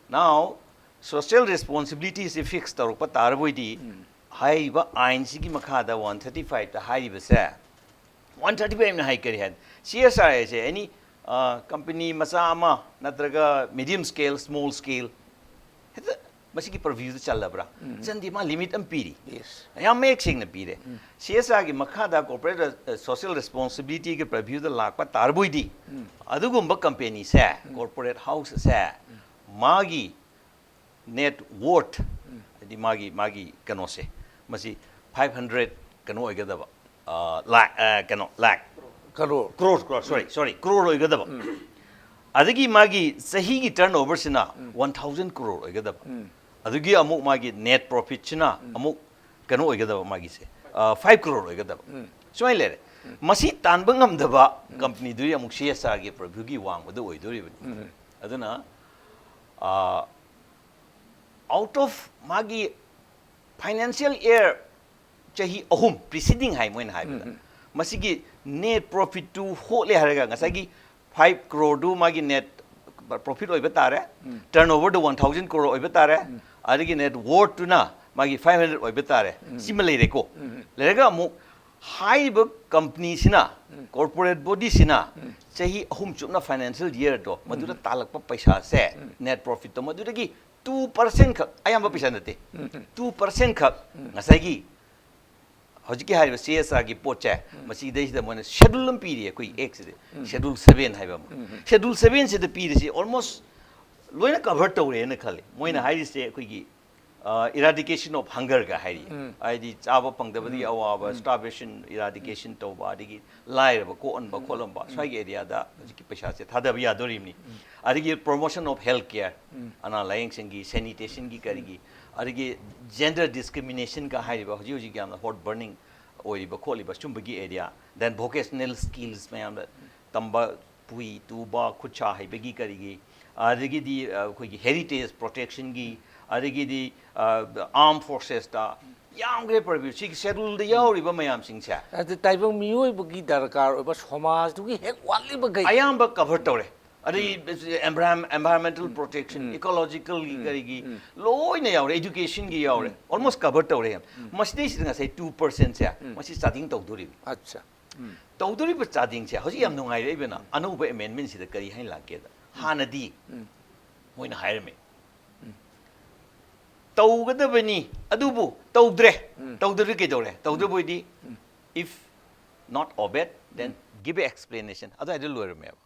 Now, social responsibility ꯁꯤ ꯐꯤꯛꯁ ꯇꯧꯔꯛꯄ ꯇꯥꯔꯕꯣꯏꯗꯤ, ꯍꯥꯏꯔꯤꯕ ꯑꯥꯏꯟꯁꯤꯒꯤ ꯃꯈꯥꯗ ꯋꯥꯟ ꯊꯥꯔꯇꯤ ꯐꯥꯏꯚꯇ ꯍꯥꯏꯔꯤꯕꯁꯦ, ꯋꯥꯟ ꯊꯥꯔꯇꯤ ꯐꯥꯏꯚꯅ ꯍꯥꯏ ꯀꯔꯤ ꯍꯥꯏ? ꯁꯤ ꯑꯦꯁ ꯑꯥꯔ ꯍꯥꯏꯁꯦ ꯑꯦꯅꯤ ꯀꯝꯄꯅꯤ ꯃꯆꯥ ꯑꯃ ꯅꯠꯇ꯭ꯔꯒ ꯃꯤꯗꯤꯌꯝ ꯁ꯭ꯀꯦꯜ, ꯁ꯭ꯃꯣꯜ ꯁ꯭ꯀꯦꯜ, ꯍꯦꯛꯇ ꯃꯁꯤꯒꯤ ꯄꯔꯚ꯭ꯌꯨꯗ ꯆꯜꯂꯕ꯭ꯔꯥ? ꯆꯟꯗꯦ, ꯃꯥ ꯂꯤꯃꯤꯠ ꯑꯃ ꯄꯤꯔꯤ꯫ Yes. ꯌꯥꯝ ꯃꯌꯦꯛ ꯁꯦꯡꯅ ꯄꯤꯔꯦ꯫ ꯁꯤ ꯑꯦꯁ ꯑꯥꯔꯒꯤ ꯃꯈꯥꯗ ꯀꯣꯔꯄꯣꯔꯦꯠ ꯁꯣꯁꯤꯌꯦꯜ ꯔꯦꯁꯄꯣꯟꯁꯤꯕꯤꯂꯤꯇꯤꯒꯤ ꯄꯔꯚ꯭ꯌꯨꯗ ꯂꯥꯛꯄ ꯇꯥꯔꯕꯣꯏꯗꯤ, ꯑꯗꯨꯒꯨꯝꯕ ꯀꯝꯄꯦꯅꯤꯁꯦ, ꯀꯣꯔꯄꯣꯔꯦꯠ ꯍꯥꯎꯁ ꯑꯁꯦ, ꯃꯥꯒꯤ ꯅꯦꯠ ꯋꯣꯔꯠ, ꯍꯥꯏꯗꯤ ꯃꯥꯒꯤ, ꯃꯥꯒꯤ ꯀꯩꯅꯣꯁꯦ, ꯃꯁꯤ ꯐꯥꯏꯚ ꯍꯟꯗ꯭ꯔꯦꯠ ꯀꯩꯅꯣ ꯑꯣꯏꯒꯗꯕ, ꯑ, ꯂꯥꯛ, ꯑ, ꯀꯩꯅꯣ, ꯂꯥꯛ, ꯀꯔꯣꯔ꯫ ꯀ꯭ꯔꯣꯔ, ꯀ꯭ꯔꯣꯔ, ꯁꯣꯔꯤ, ꯁꯣꯔꯤ, ꯀ꯭ꯔꯣꯔ ꯑꯣꯏꯒꯗꯕ꯫ ꯑꯗꯒꯤ ꯃꯥꯒꯤ ꯆꯍꯤꯒꯤ turnover ꯁꯤꯅ one thousand crore ꯑꯣꯏꯒꯗꯕ꯫ ꯑꯗꯨꯒꯤ ꯑꯃꯨꯛ ꯃꯥꯒꯤ net profit ꯁꯤꯅ ꯑꯃꯨꯛ ꯀꯩꯅꯣ ꯑꯣꯏꯒꯗꯕ, ꯃꯥꯒꯤꯁꯦ five crore ꯑꯣꯏꯒꯗꯕ꯫ ꯁꯨꯃꯥꯏꯅ ꯂꯩꯔꯦ꯫ ꯃꯁꯤ ꯇꯥꯟꯕ ꯉꯝꯗꯕ company ꯗꯨꯗꯤ ꯑꯃꯨꯛ C S R ꯒꯤ purview ꯒꯤ ꯋꯥꯡꯃꯗ ꯑꯣꯏꯗꯣꯔꯤꯕꯅꯤ꯫ ꯑꯗꯨꯅ out of ꯃꯥꯒꯤ financial year ꯆꯍꯤ ꯑꯍꯨꯝ preceding ꯍꯥꯏ ꯃꯣꯏꯅ ꯍꯥꯏꯕꯗ, ꯃꯁꯤꯒꯤ net profit ꯇꯨ ꯍꯣꯠꯂꯦ ꯍꯥꯏꯔꯒ ꯉꯁꯥꯏꯒꯤ five crore ꯗꯨ ꯃꯥꯒꯤ net profit ꯑꯣꯏꯕ ꯇꯥꯔꯦ, turnover ꯗꯨ one thousand crore ꯑꯣꯏꯕ ꯇꯥꯔꯦ, ꯑꯗꯒꯤ net worth ꯇꯨꯅ ꯃꯥꯒꯤ five hundred ꯑꯣꯏꯕ ꯇꯥꯔꯦ꯫ ꯁꯤꯃ ꯂꯩꯔꯦꯀꯣ꯫ ꯂꯩꯔꯒ ꯑꯃꯨꯛ ꯍꯥꯏꯔꯤꯕ company ꯁꯤꯅ, corporate body ꯁꯤꯅ ꯆꯍꯤ ꯑꯍꯨꯝ ꯆꯨꯞꯅ financial year ꯗꯣ ꯃꯗꯨꯗ ꯇꯥꯜꯂꯛꯄ ꯄꯩꯁꯥꯁꯦ, net profit ꯇꯣ ꯃꯗꯨꯗꯒꯤ two percent ꯈꯛ, ꯑꯌꯥꯝꯕ ꯄꯩꯁꯥ ꯅꯠꯇꯦ, two percent ꯈꯛ ꯉꯁꯥꯏꯒꯤ ꯍꯧꯖꯤꯛꯀꯤ ꯍꯥꯏꯔꯤꯕ C S R ꯒꯤ ꯄꯣꯠꯁꯦ, ꯃꯁꯤꯗꯩꯁꯤꯗ ꯃꯣꯏꯅ schedule ꯑꯃ ꯄꯤꯔꯤ ꯑꯩꯈꯣꯏꯒꯤ act ꯁꯤꯗ, schedule seven ꯍꯥꯏꯕ ꯑꯃ꯫ Schedule seven ꯁꯤꯗ ꯄꯤꯔꯤꯁꯤ almost ꯂꯣꯏꯅ cover ꯇꯧꯔꯦꯅ ꯈꯜꯂꯤ꯫ ꯃꯣꯏꯅ ꯍꯥꯏꯔꯤꯁꯦ ꯑꯩꯈꯣꯏꯒꯤ eradication of hunger ꯒ ꯍꯥꯏꯔꯤ꯫ ꯍꯥꯏꯗꯤ ꯆꯥꯕ ꯐꯪꯗꯕꯒꯤ ꯑꯋꯥꯕ, starvation eradication ꯇꯧꯕ, ꯑꯗꯒꯤ ꯂꯥꯏꯔꯕ ꯀꯣꯛꯍꯟꯕ ꯈꯣꯠꯍꯟꯕ, ꯁ꯭ꯋꯥꯏꯒꯤ area ꯗ ꯍꯧꯖꯤꯛꯀꯤ ꯄꯩꯁꯥꯁꯦ ꯊꯥꯗꯕ ꯌꯥꯗꯣꯔꯤꯕꯅꯤ꯫ ꯑꯗꯒꯤ promotion of health care, ꯑꯅꯥ ꯂꯥꯌꯦꯡꯁꯪꯒꯤ, sanitation ꯒꯤ, ꯀꯔꯤꯒꯤ, ꯑꯗꯒꯤ gender discrimination ꯒ ꯍꯥꯏꯔꯤꯕ ꯍꯧꯖꯤꯛ ꯍꯧꯖꯤꯛ ꯌꯥꯝꯅ hot burning ꯑꯣꯏꯔꯤꯕ ꯈꯣꯠꯂꯤꯕ ꯁꯨꯝꯕꯒꯤ area, then vocational skills ꯃꯌꯥꯝꯗ ꯇꯝꯕ, ꯄꯨꯏ ꯇꯨꯕ, ꯈꯨꯠꯁꯥ ꯍꯩꯕꯒꯤ, ꯀꯔꯤꯒꯤ, ꯑꯗꯒꯤꯗꯤ ꯑꯩꯈꯣꯏꯒꯤ heritage protection ꯒꯤ, ꯑꯗꯒꯤꯗꯤ armed forces ꯇ, ꯌꯥꯝꯈ꯭ꯔꯦ purview꯫ ꯁꯤꯒꯤ schedule ꯗ ꯌꯥꯎꯔꯤꯕ ꯃꯌꯥꯝꯁꯤꯡꯁꯦ ꯑꯗꯨ ꯇꯥꯏꯕꯪ ꯃꯤꯑꯣꯏꯕꯒꯤ ꯗꯔꯀꯥꯔ ꯑꯣꯏꯕ ꯁꯃꯥꯖꯗꯨꯒꯤ ꯍꯦꯛ ꯋꯥꯠꯂꯤꯕꯒꯩ꯫ ꯑꯌꯥꯝꯕ cover ꯇꯧꯔꯦ꯫ ꯑꯗꯩ environmental protection, ecological ꯒꯤ, ꯀꯔꯤꯒꯤ, ꯂꯣꯏꯅ ꯌꯥꯎꯔꯦ, education ꯒꯤ ꯌꯥꯎꯔꯦ, almost cover ꯇꯧꯔꯦ꯫ ꯃꯁꯤꯗꯩꯁꯤꯗ ꯉꯁꯥꯏ two percent ꯁꯦ ꯃꯁꯤ ꯆꯥꯗꯤꯡ ꯇꯧꯗꯣꯔꯤꯕ꯫ ꯑꯠꯆꯥ꯫ ꯇꯧꯗꯣꯔꯤꯕ ꯆꯥꯗꯤꯡꯁꯦ ꯍꯧꯖꯤꯛ ꯌꯥꯝ ꯅꯨꯡꯉꯥꯏꯔꯛꯏꯕꯅ, ꯑꯅꯧꯕ amendment ꯁꯤꯗ ꯀꯔꯤ ꯍꯥꯏꯅ ꯂꯥꯛꯀꯦꯗ, ꯍꯥꯟꯅꯗꯤ ꯃꯣꯏꯅ ꯍꯥꯏꯔꯝꯃꯤ, ꯇꯧꯒꯗꯕꯅꯤ, ꯑꯗꯨꯕꯨ ꯇꯧꯗ꯭ꯔꯦ꯫ ꯇꯧꯗ꯭ꯔꯗꯤ ꯀꯩꯗꯧꯔꯦ? ꯇꯧꯗ꯭ꯔꯕ ꯑꯣꯏꯗꯤ, if not obeyed, then give a explanation, ꯑꯗꯨꯋꯥꯏꯗ ꯂꯣꯏꯔꯝꯃꯦꯕ꯫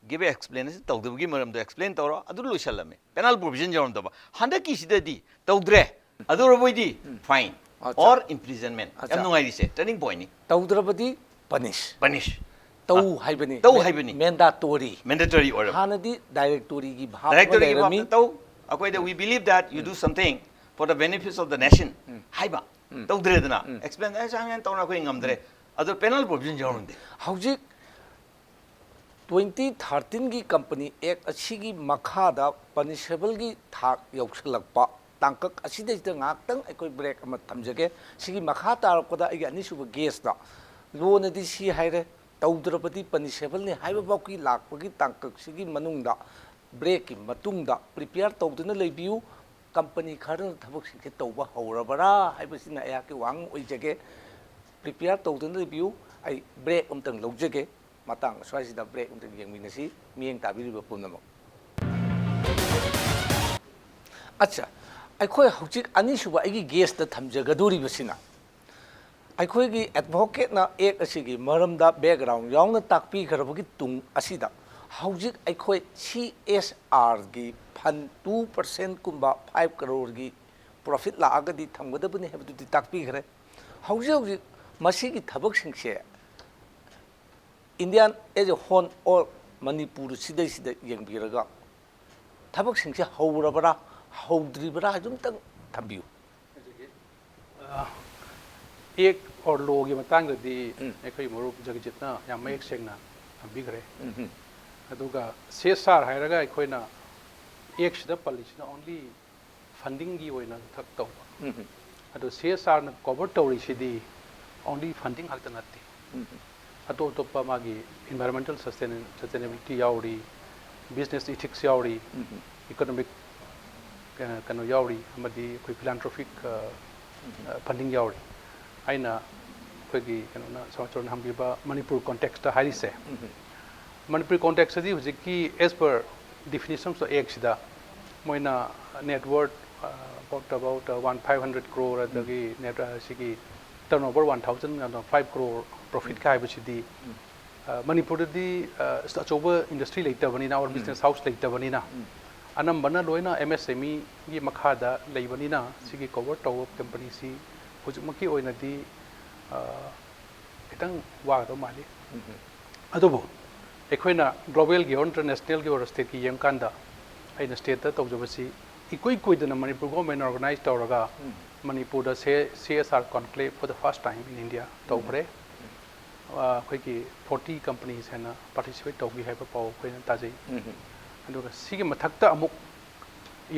Give a explanation, ꯇꯧꯗꯕꯒꯤ ꯃꯔꯝꯗꯣ explain ꯇꯧꯔꯣ, ꯑꯗꯨ ꯂꯣꯏꯁꯜꯂꯝꯃꯦ꯫ Penal provision ꯌꯥꯎꯔꯝꯗꯕ꯫ ꯍꯟꯗꯛꯀꯤꯁꯤꯗꯗꯤ ꯇꯧꯗ꯭ꯔꯦ, ꯑꯗꯨ ꯑꯣꯏꯔꯕꯣꯏꯗꯤ fine ꯑꯠꯆꯥ꯫ or imprisonment꯫ ꯑꯠꯆꯥ꯫ ꯌꯥꯝ ꯅꯨꯡꯉꯥꯏꯔꯤꯁꯦ, turning point ꯅꯤ꯫ ꯇꯧꯗ꯭ꯔꯕꯗꯤ punish꯫ Punish꯫ ꯇꯧ ꯍꯥꯏꯕꯅꯤ꯫ ꯇꯧ ꯃꯦ- ꯍꯥꯏꯕꯅꯤ꯫ Mandatory꯫ Mandatory ꯑꯣꯏꯔꯕ꯫ ꯍꯥꯟꯅꯗꯤ directoryꯒꯤ ꯚꯥꯕ ꯑꯃ Directoryꯒꯤ ꯂꯩꯔꯝꯃꯤ꯫ ꯚꯥꯕꯇ ꯇꯧ꯫ ꯑꯩꯈꯣꯏꯗ we believe that you do something for the benefits of the nation ꯍꯥꯏꯕ꯫ ꯇꯧꯗ꯭ꯔꯦꯗꯅ꯫ Explain ꯑꯩ ꯁꯥꯡ ꯍꯦꯟꯅ ꯇꯧꯅ ꯑꯩꯈꯣꯏ ꯉꯝꯗ꯭ꯔꯦ꯫ ꯑꯗꯣ penal provision ꯌꯥꯎꯔꯝꯗꯦ꯫ ꯍꯧꯖꯤꯛ twenty thirteenꯒꯤ Company Act ꯑꯁꯤꯒꯤ ꯃꯈꯥꯗ punishable ꯒꯤ ꯊꯥꯛ ꯌꯧꯁꯤꯜꯂꯛꯄ ꯇꯥꯡꯀꯛ ꯑꯁꯤꯗꯩꯁꯤꯗ ꯉꯥꯏꯍꯥꯛꯇꯪ ꯑꯩꯈꯣꯏ break ꯑꯃ ꯊꯝꯖꯒꯦ꯫ ꯁꯤꯒꯤ ꯃꯈꯥ ꯇꯥꯔꯛꯄꯗ ꯑꯩꯒꯤ ꯑꯅꯤꯁꯨꯕ guest ꯂꯣꯅꯗꯤ ꯁꯤ ꯍꯥꯏꯔꯦ, ꯇꯧꯗ꯭ꯔꯕꯗꯤ punishable ꯅꯤ ꯍꯥꯏꯕ ꯐꯥꯎꯒꯤ ꯂꯥꯛꯄꯒꯤ ꯇꯥꯡꯀꯛꯁꯤꯒꯤ ꯃꯅꯨꯡꯗ breakꯀꯤ ꯃꯇꯨꯡꯗ prepare ꯇꯧꯗꯨꯅ ꯂꯩꯕꯤꯌꯨ꯫ Company ꯈꯔꯅ ꯊꯕꯛꯁꯤꯡꯁꯦ ꯇꯧꯕ ꯍꯧꯔꯕ꯭ꯔꯥ ꯍꯥꯏꯕꯁꯤꯅ ꯑꯩꯍꯥꯛꯀꯤ ꯋꯥꯍꯪ ꯑꯣꯏꯖꯒꯦ꯫ Prepare ꯇꯧꯗꯨꯅ ꯂꯩꯕꯤꯌꯨ꯫ ꯑꯩ break ꯑꯝꯇꯪ ꯂꯧꯖꯒꯦ꯫ ꯃꯇꯥꯡ ꯑꯁ꯭ꯋꯥꯏꯁꯤꯗ break ꯑꯝꯇꯪ ꯌꯦꯡꯃꯤꯟꯅꯁꯤ, ꯃꯤꯠꯌꯦꯡ ꯇꯥꯕꯤꯔꯤꯕ ꯄꯨꯝꯅꯃꯛ꯫ ꯑꯠꯆꯥ, ꯑꯩꯈꯣꯏ ꯍꯧꯖꯤꯛ ꯑꯅꯤꯁꯨꯕ ꯑꯩꯒꯤ guest ꯊꯝꯖꯒꯗꯧꯔꯤꯕꯁꯤꯅ ꯑꯩꯈꯣꯏꯒꯤ advocate ꯅ Act ꯑꯁꯤꯒꯤ ꯃꯔꯝꯗ background ꯌꯥꯎꯅ ꯇꯥꯛꯄꯤꯈ꯭ꯔꯕꯒꯤ ꯇꯨꯡ ꯑꯁꯤꯗ ꯍꯧꯖꯤꯛ ꯑꯩꯈꯣꯏ CSR ꯒꯤ fund two percent ꯀꯨꯝꯕ five crore ꯒꯤ profit ꯂꯥꯛꯑꯒꯗꯤ ꯊꯝꯒꯗꯕꯅꯤ ꯍꯥꯏꯕꯗꯨꯗꯤ ꯇꯥꯛꯄꯤꯈ꯭ꯔꯦ꯫ ꯍꯧꯖꯤꯛ ꯍꯧꯖꯤꯛ ꯃꯁꯤꯒꯤ ꯊꯕꯛꯁꯤꯡꯁꯦ Indian as a whole or Manipur ꯁꯤꯗꯩꯁꯤꯗ ꯌꯦꯡꯕꯤꯔꯒ ꯊꯕꯛꯁꯤꯡꯁꯦ ꯍꯧꯔꯕ꯭ꯔꯥ ꯍꯧꯗ꯭ꯔꯤꯕ꯭ꯔꯥ ꯍꯥꯏꯗꯨꯝꯇꯪ ꯊꯝꯕꯤꯌꯨ꯫ ꯑꯦꯛ ꯑꯣꯔ ꯂꯣꯒꯤ ꯃꯇꯥꯡꯗꯗꯤ ꯑꯩꯈꯣꯏ ꯃꯔꯨꯞ ꯖꯒꯖꯤꯠꯅ ꯌꯥꯝ ꯃꯌꯦꯛ ꯁꯦꯡꯅ ꯊꯝꯕꯤꯈ꯭ꯔꯦ꯫ ꯑꯗꯨꯒ CSR ꯍꯥꯏꯔꯒ ꯑꯩꯈꯣꯏꯅ ꯑꯦꯛꯁꯤꯗ ꯄꯜꯂꯤꯁꯤꯅ only funding ꯒꯤ ꯑꯣꯏꯅ ꯈꯛ ꯇꯧꯕ꯫ ꯑꯗꯣ CSR ꯅ cover ꯇꯧꯔꯤꯁꯤꯗꯤ only funding ꯈꯛꯇ ꯅꯠꯇꯦ꯫ ꯑꯇꯣꯞ ꯑꯇꯣꯞꯄ ꯃꯥꯒꯤ environmental sustain- sustainability ꯌꯥꯎꯔꯤ, business ethics ꯌꯥꯎꯔꯤ, economic ꯀꯩꯅꯣ ꯌꯥꯎꯔꯤ, ꯑꯃꯗꯤ ꯑꯩꯈꯣꯏ philanthropic funding ꯌꯥꯎꯔꯤ꯫ ꯑꯩꯅ ꯑꯩꯈꯣꯏꯒꯤ ꯀꯩꯅꯣꯅ ꯁꯃꯥꯆꯔꯅ ꯍꯪꯕꯤꯕ ꯃꯅꯤꯄꯨꯔ context ꯇ ꯍꯥꯏꯔꯤꯁꯦ, ꯃꯅꯤꯄꯨꯔ context ꯇꯗꯤ ꯍꯧꯖꯤꯛꯀꯤ as per definition of act ꯁꯤꯗ ꯃꯣꯏꯅ net worth about about one five hundred crore, ꯑꯗꯒꯤ net ꯁꯤꯒꯤ turnover one thousand five crore profit ꯀ ꯍꯥꯏꯕꯁꯤꯗꯤ ꯃꯅꯤꯄꯨꯔꯗꯗꯤ ꯑꯆꯧꯕ industry ꯂꯩꯇꯕꯅꯤꯅ or business house ꯂꯩꯇꯕꯅꯤꯅ ꯑꯅꯝꯕꯅ ꯂꯣꯏꯅ MSME ꯒꯤ ꯃꯈꯥꯗ ꯂꯩꯕꯅꯤꯅ ꯁꯤꯒꯤ cover ꯇꯧꯕ company ꯁꯤ ꯍꯧꯖꯤꯛꯃꯛꯀꯤ ꯑꯣꯏꯅꯗꯤ ꯈꯤꯇꯪ ꯋꯥꯒꯗꯧ ꯃꯥꯜꯂꯤ꯫ ꯑꯗꯨꯕꯨ ꯑꯩꯈꯣꯏꯅ ꯒ꯭ꯂꯣꯕꯦꯜꯒꯤ ꯑꯣꯏꯔꯣ ꯏꯟꯇꯔꯅꯦꯁꯅꯦꯜꯒꯤ ꯑꯣꯏꯔꯣ ꯁ꯭ꯇꯦꯠꯀꯤ ꯌꯦꯡꯀꯥꯟꯗ ꯑꯩꯅ ꯁ꯭ꯇꯦꯠꯇ ꯇꯧꯖꯕꯁꯤ ꯏꯀꯨꯏ ꯀꯨꯏꯗꯅ ꯃꯅꯤꯄꯨꯔ ꯒꯣꯔꯃꯦꯟ ꯑꯣꯔꯒꯅꯥꯏꯖ ꯇꯧꯔꯒ ꯃꯅꯤꯄꯨꯔꯗ C S R conclave for the first time in India ꯇꯧꯈ꯭ꯔꯦ꯫ ꯑꯩꯈꯣꯏꯒꯤ ꯐꯣꯔꯇꯤ ꯀꯝꯄꯅꯤꯁ ꯍꯦꯟꯅ ꯄꯥꯔꯇꯤꯁꯤꯄꯦꯠ ꯇꯧꯈꯤ ꯍꯥꯏꯕ ꯄꯥꯎ ꯑꯩꯈꯣꯏꯅ ꯇꯥꯖꯩ꯫ ꯑꯗꯨꯒ ꯁꯤꯒꯤ ꯃꯊꯛꯇ ꯑꯃꯨꯛ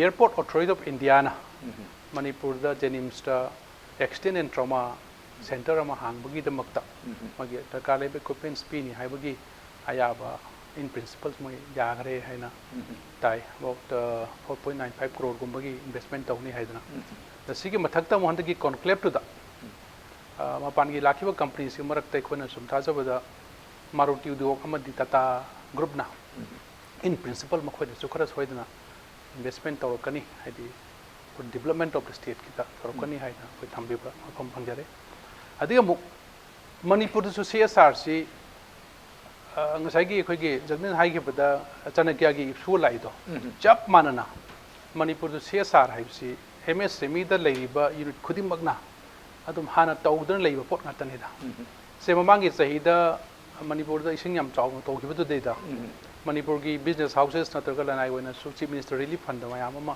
Airport Authority of Indiaꯅ ꯃꯅꯤꯄꯨꯔꯗ ꯖꯦꯅꯤꯝꯁꯇ ꯑꯦꯛꯁꯤꯗꯦꯟ ꯑꯦꯟ ꯇ꯭ꯔꯣꯃꯥ ꯁꯦꯟꯇꯔ ꯑꯃ ꯍꯥꯡꯕꯒꯤꯗꯃꯛꯇ ꯃꯥꯒꯤ ꯗꯔꯀꯥꯔ ꯂꯩꯕ ꯏꯀ꯭ꯋꯤꯞꯃꯦꯟꯁ ꯄꯤꯅꯤ ꯍꯥꯏꯕꯒꯤ ꯑꯌꯥꯕ in principle ꯃꯣꯏ ꯌꯥꯈ꯭ꯔꯦ ꯍꯥꯏꯅ ꯇꯥꯏ꯫ About four point nine five crore ꯒꯨꯝꯕꯒꯤ ꯏꯟꯚꯦꯁꯃꯦꯟ ꯇꯧꯅꯤ ꯍꯥꯏꯗꯅ꯫ ꯑꯗ ꯁꯤꯒꯤ ꯃꯊꯛꯇ ꯑꯃꯨꯛ ꯍꯟꯗꯛꯀꯤ ꯀꯣꯟꯀ꯭ꯂꯦꯞꯇꯨꯗ ꯃꯄꯥꯟꯒꯤ ꯂꯥꯛꯈꯤꯕ ꯀꯝꯄꯅꯤꯁꯤꯒꯤ ꯃꯔꯛꯇ ꯑꯩꯈꯣꯏꯅ ꯁꯨꯝ ꯊꯥꯖꯕꯗ ꯃꯥꯔꯨꯇꯤ ꯎꯗꯤꯌꯣꯒ ꯑꯃꯗꯤ ꯇꯥꯇꯥ ꯒ꯭ꯔꯨꯞꯅ in principle ꯃꯈꯣꯏꯅꯁꯨ ꯈꯔ ꯁꯣꯏꯗꯅ ꯏꯟꯚꯦꯁꯃꯦꯟ ꯇꯧꯔꯛꯀꯅꯤ, ꯍꯥꯏꯗꯤ development of the stateꯀꯤꯗ ꯇꯧꯔꯛꯀꯅꯤ ꯍꯥꯏꯅ ꯑꯩꯈꯣꯏ ꯊꯝꯕꯤꯕ ꯃꯐꯝ ꯐꯪꯖꯔꯦ꯫ ꯑꯗꯒꯤ ꯑꯃꯨꯛ ꯃꯅꯤꯄꯨꯔꯗꯁꯨ ꯁꯤ ꯑꯦꯁ ꯑꯥꯔꯁꯤ ꯉꯁꯥꯏꯒꯤ ꯑꯩꯈꯣꯏꯒꯤ ꯖꯒꯅꯦꯟ ꯍꯥꯏꯈꯤꯕꯗ ꯆꯅꯀ꯭ꯌꯥꯒꯤ ꯏꯁꯨ ꯂꯥꯛꯏꯗꯣ ꯆꯞ ꯃꯥꯟꯅꯅ ꯃꯅꯤꯄꯨꯔꯗ ꯁꯤ ꯑꯦꯁ ꯑꯥꯔ ꯍꯥꯏꯕꯁꯤ ꯑꯦꯝ ꯑꯦꯁ ꯑꯦꯝ ꯏꯗ ꯂꯩꯔꯤꯕ ꯌꯨꯅꯤꯠ ꯈꯨꯗꯤꯡꯃꯛꯅ ꯑꯗꯨꯝ ꯍꯥꯟꯅ ꯇꯧꯗꯨꯅ ꯂꯩꯕ ꯄꯣꯠ ꯉꯥꯛꯇꯅꯤꯗ꯫ ꯁꯦ ꯃꯃꯥꯡꯒꯤ ꯆꯍꯤꯗ ꯃꯅꯤꯄꯨꯔꯗ ꯏꯁꯤꯡ ꯌꯥꯝ ꯆꯥꯎꯅ ꯇꯧꯈꯤꯕꯗꯨꯗꯩꯗ ꯃꯅꯤꯄꯨꯔꯒꯤ ꯕꯤꯖꯤꯅꯦꯁ ꯍꯥꯎꯁꯦꯁ ꯅꯠꯇ꯭ꯔꯒ ꯂꯅꯥꯏ ꯑꯣꯏꯅꯁꯨ ꯆꯤꯐ ꯃꯤꯅꯤꯁꯇꯔ ꯔꯤꯂꯤꯐ ꯐꯟꯗ ꯃꯌꯥꯝ ꯑꯃ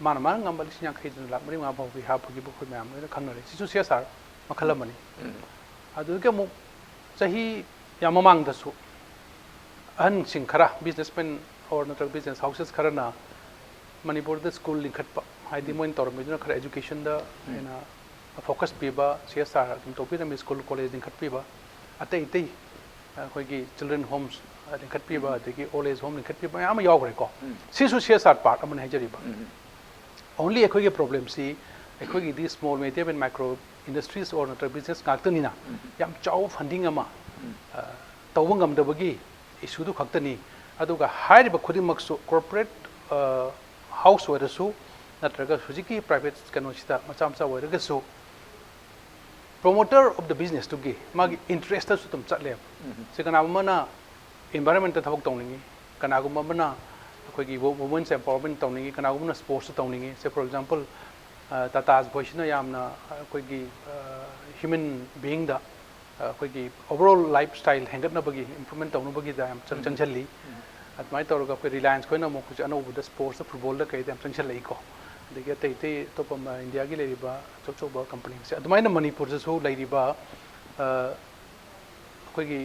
ꯃꯥꯅ ꯃꯥꯅ ꯉꯝꯕ ꯂꯤꯁꯤꯡ ꯌꯥꯡꯈꯩꯗꯨꯅ ꯂꯥꯛ ꯃꯔꯤ ꯃꯉꯥ ꯐꯥꯎꯕꯒꯤ ꯍꯥꯞꯄꯒꯤꯕꯨ ꯑꯩꯈꯣꯏ ꯃꯌꯥꯝ ꯂꯣꯏꯅ ꯈꯪꯅꯔꯦ꯫ ꯁꯤꯁꯨ ꯁꯤ ꯑꯦꯁ ꯑꯥꯔ ꯃꯈꯜ ꯑꯃꯅꯤ꯫ ꯑꯗꯨꯗꯒꯤ ꯑꯃꯨꯛ ꯆꯍꯤ ꯌꯥꯝ ꯃꯃꯥꯡꯗꯁꯨ ꯑꯍꯟꯁꯤꯡ ꯈꯔ, ꯕꯤꯖꯤꯅꯦꯁꯃꯦꯟ ꯑꯣꯔ ꯅꯠꯇ꯭ꯔꯒ ꯕꯤꯖꯤꯅꯦꯁ ꯍꯥꯎꯁꯦꯁ ꯈꯔꯅ ꯃꯅꯤꯄꯨꯔꯗ ꯁ꯭ꯀꯨꯜ ꯂꯤꯡꯈꯠꯄ, ꯍꯥꯏꯗꯤ ꯃꯣꯏꯅ ꯇꯧꯔꯝꯃꯤꯗꯨꯅ ꯈꯔ ꯑꯦꯖꯨꯀꯦꯁꯟꯗ ꯍꯦꯟꯅ ꯐꯣꯀꯁ ꯄꯤꯕ, ꯁꯤ ꯑꯦꯁ ꯑꯥꯔ ꯑꯗꯨꯝ ꯇꯧꯕꯤꯔꯝꯃꯤ, ꯁ꯭ꯀꯨꯜ ꯀꯣꯂꯦꯖ ꯂꯤꯡꯈꯠꯄꯤꯕ, ꯑꯇꯩ ꯑꯇꯩ ꯑꯩꯈꯣꯏꯒꯤ ꯆꯤꯜꯗ꯭ꯔꯦꯟ ꯍꯣꯝꯁ ꯂꯤꯡꯈꯠꯄꯤꯕ, ꯑꯗꯒꯤ ꯑꯣꯜ ꯑꯦꯖ ꯍꯣꯝ ꯂꯤꯡꯈꯠꯄꯤꯕ ꯃꯌꯥꯝ ꯑꯃ ꯌꯥꯎꯈ꯭ꯔꯦꯀꯣ꯫ ꯁꯤꯁꯨ ꯁꯤ ꯑꯦꯁ ꯑꯥꯔ ꯄꯥꯔꯠ ꯑꯃꯅꯤ ꯍꯥꯏꯖꯔꯤꯕ꯫ Only ꯑꯩꯈꯣꯏꯒꯤ ꯄ꯭ꯔꯣꯕ꯭ꯂꯦꯝꯁꯤ ꯑꯩꯈꯣꯏꯒꯤꯗꯤ small medium and micro industries or ꯅꯠꯇ꯭ꯔꯒ ꯕꯤꯖꯤꯅꯦꯁ ꯉꯥꯛꯇꯅꯤꯅ ꯌꯥꯝ ꯆꯥꯎꯕ ꯐꯟꯗꯤꯡ ꯑꯃ ꯑ, ꯇꯧꯕ ꯉꯝꯗꯕꯒꯤ ꯏꯁꯨꯗꯨ ꯈꯛꯇꯅꯤ꯫ ꯑꯗꯨꯒ ꯍꯥꯏꯔꯤꯕ ꯈꯨꯗꯤꯡꯃꯛꯁꯨ ꯀꯣꯔꯄꯣꯔꯦꯠ ꯍꯥꯎꯁ ꯑꯣꯏꯔꯁꯨ ꯅꯠꯇ꯭ꯔꯒ ꯍꯧꯖꯤꯛꯀꯤ ꯄ꯭ꯔꯥꯏꯚꯦꯠ ꯀꯩꯅꯣꯁꯤꯗ ꯃꯆꯥ ꯃꯆꯥ ꯑꯣꯏꯔꯒꯁꯨ promoter of the businessꯇꯨꯒꯤ ꯃꯥꯒꯤ ꯏꯟꯇꯔꯦꯁꯇꯁꯨ ꯑꯗꯨꯝ ꯆꯠꯂꯦꯕ꯫ ꯁꯤ ꯀꯅꯥꯒꯨꯝꯕ ꯑꯃꯅ ꯏꯟꯚꯥꯏꯔꯟꯃꯦꯟꯇ ꯊꯕꯛ ꯇꯧꯅꯤꯡꯉꯤ, ꯀꯅꯥꯒꯨꯝꯕ ꯑꯃꯅ ꯑꯩꯈꯣꯏꯒꯤ ꯋꯨꯃꯦꯟꯁ ꯑꯦꯝꯄꯥꯋꯔꯃꯦꯟ ꯇꯧꯅꯤꯡꯉꯤ, ꯀꯅꯥꯒꯨꯝꯕꯅ ꯁ꯭ꯄꯣꯔꯠꯁꯇ ꯇꯧꯅꯤꯡꯉꯤ꯫ ꯁꯦ for example ꯇꯥꯇꯥꯁ ꯃꯈꯣꯏꯁꯤꯅ ꯌꯥꯝꯅ ꯑꯩꯈꯣꯏꯒꯤ ꯍ꯭ꯌꯨꯃꯦꯟ ꯕꯤꯌꯤꯡꯗ ꯑꯩꯈꯣꯏꯒꯤ overall lifestyle ꯍꯦꯟꯒꯠꯅꯕꯒꯤ, improvement ꯇꯧꯅꯕꯒꯤꯗ ꯌꯥꯝ ꯆꯪ ꯆꯪꯁꯤꯜꯂꯤ꯫ ꯑꯗꯨꯃꯥꯏꯅ ꯇꯧꯔꯒ ꯑꯩꯈꯣꯏ ꯔꯤꯂꯥꯌꯟꯁ ꯈꯣꯏꯅ ꯑꯃꯨꯛ ꯍꯧꯖꯤꯛ ꯑꯅꯧꯕꯗ ꯁ꯭ꯄꯣꯔꯠꯁꯇ, ꯐꯨꯠꯕꯣꯜꯗ ꯀꯩꯗ ꯌꯥꯝ ꯆꯪꯁꯤꯜꯂꯛꯏꯀꯣ꯫ ꯑꯗꯒꯤ ꯑꯇꯩ ꯑꯇꯩ ꯑꯇꯣꯞꯄ ꯃ-, ꯏꯟꯗꯤꯌꯥꯒꯤ ꯂꯩꯔꯤꯕ ꯑꯆꯧ ꯑꯆꯧꯕ ꯀꯝꯄꯅꯤꯁꯦ ꯑꯗꯨꯃꯥꯏꯅ ꯃꯅꯤꯄꯨꯔꯗꯁꯨ ꯂꯩꯔꯤꯕ, ꯑ, ꯑꯩꯈꯣꯏꯒꯤ,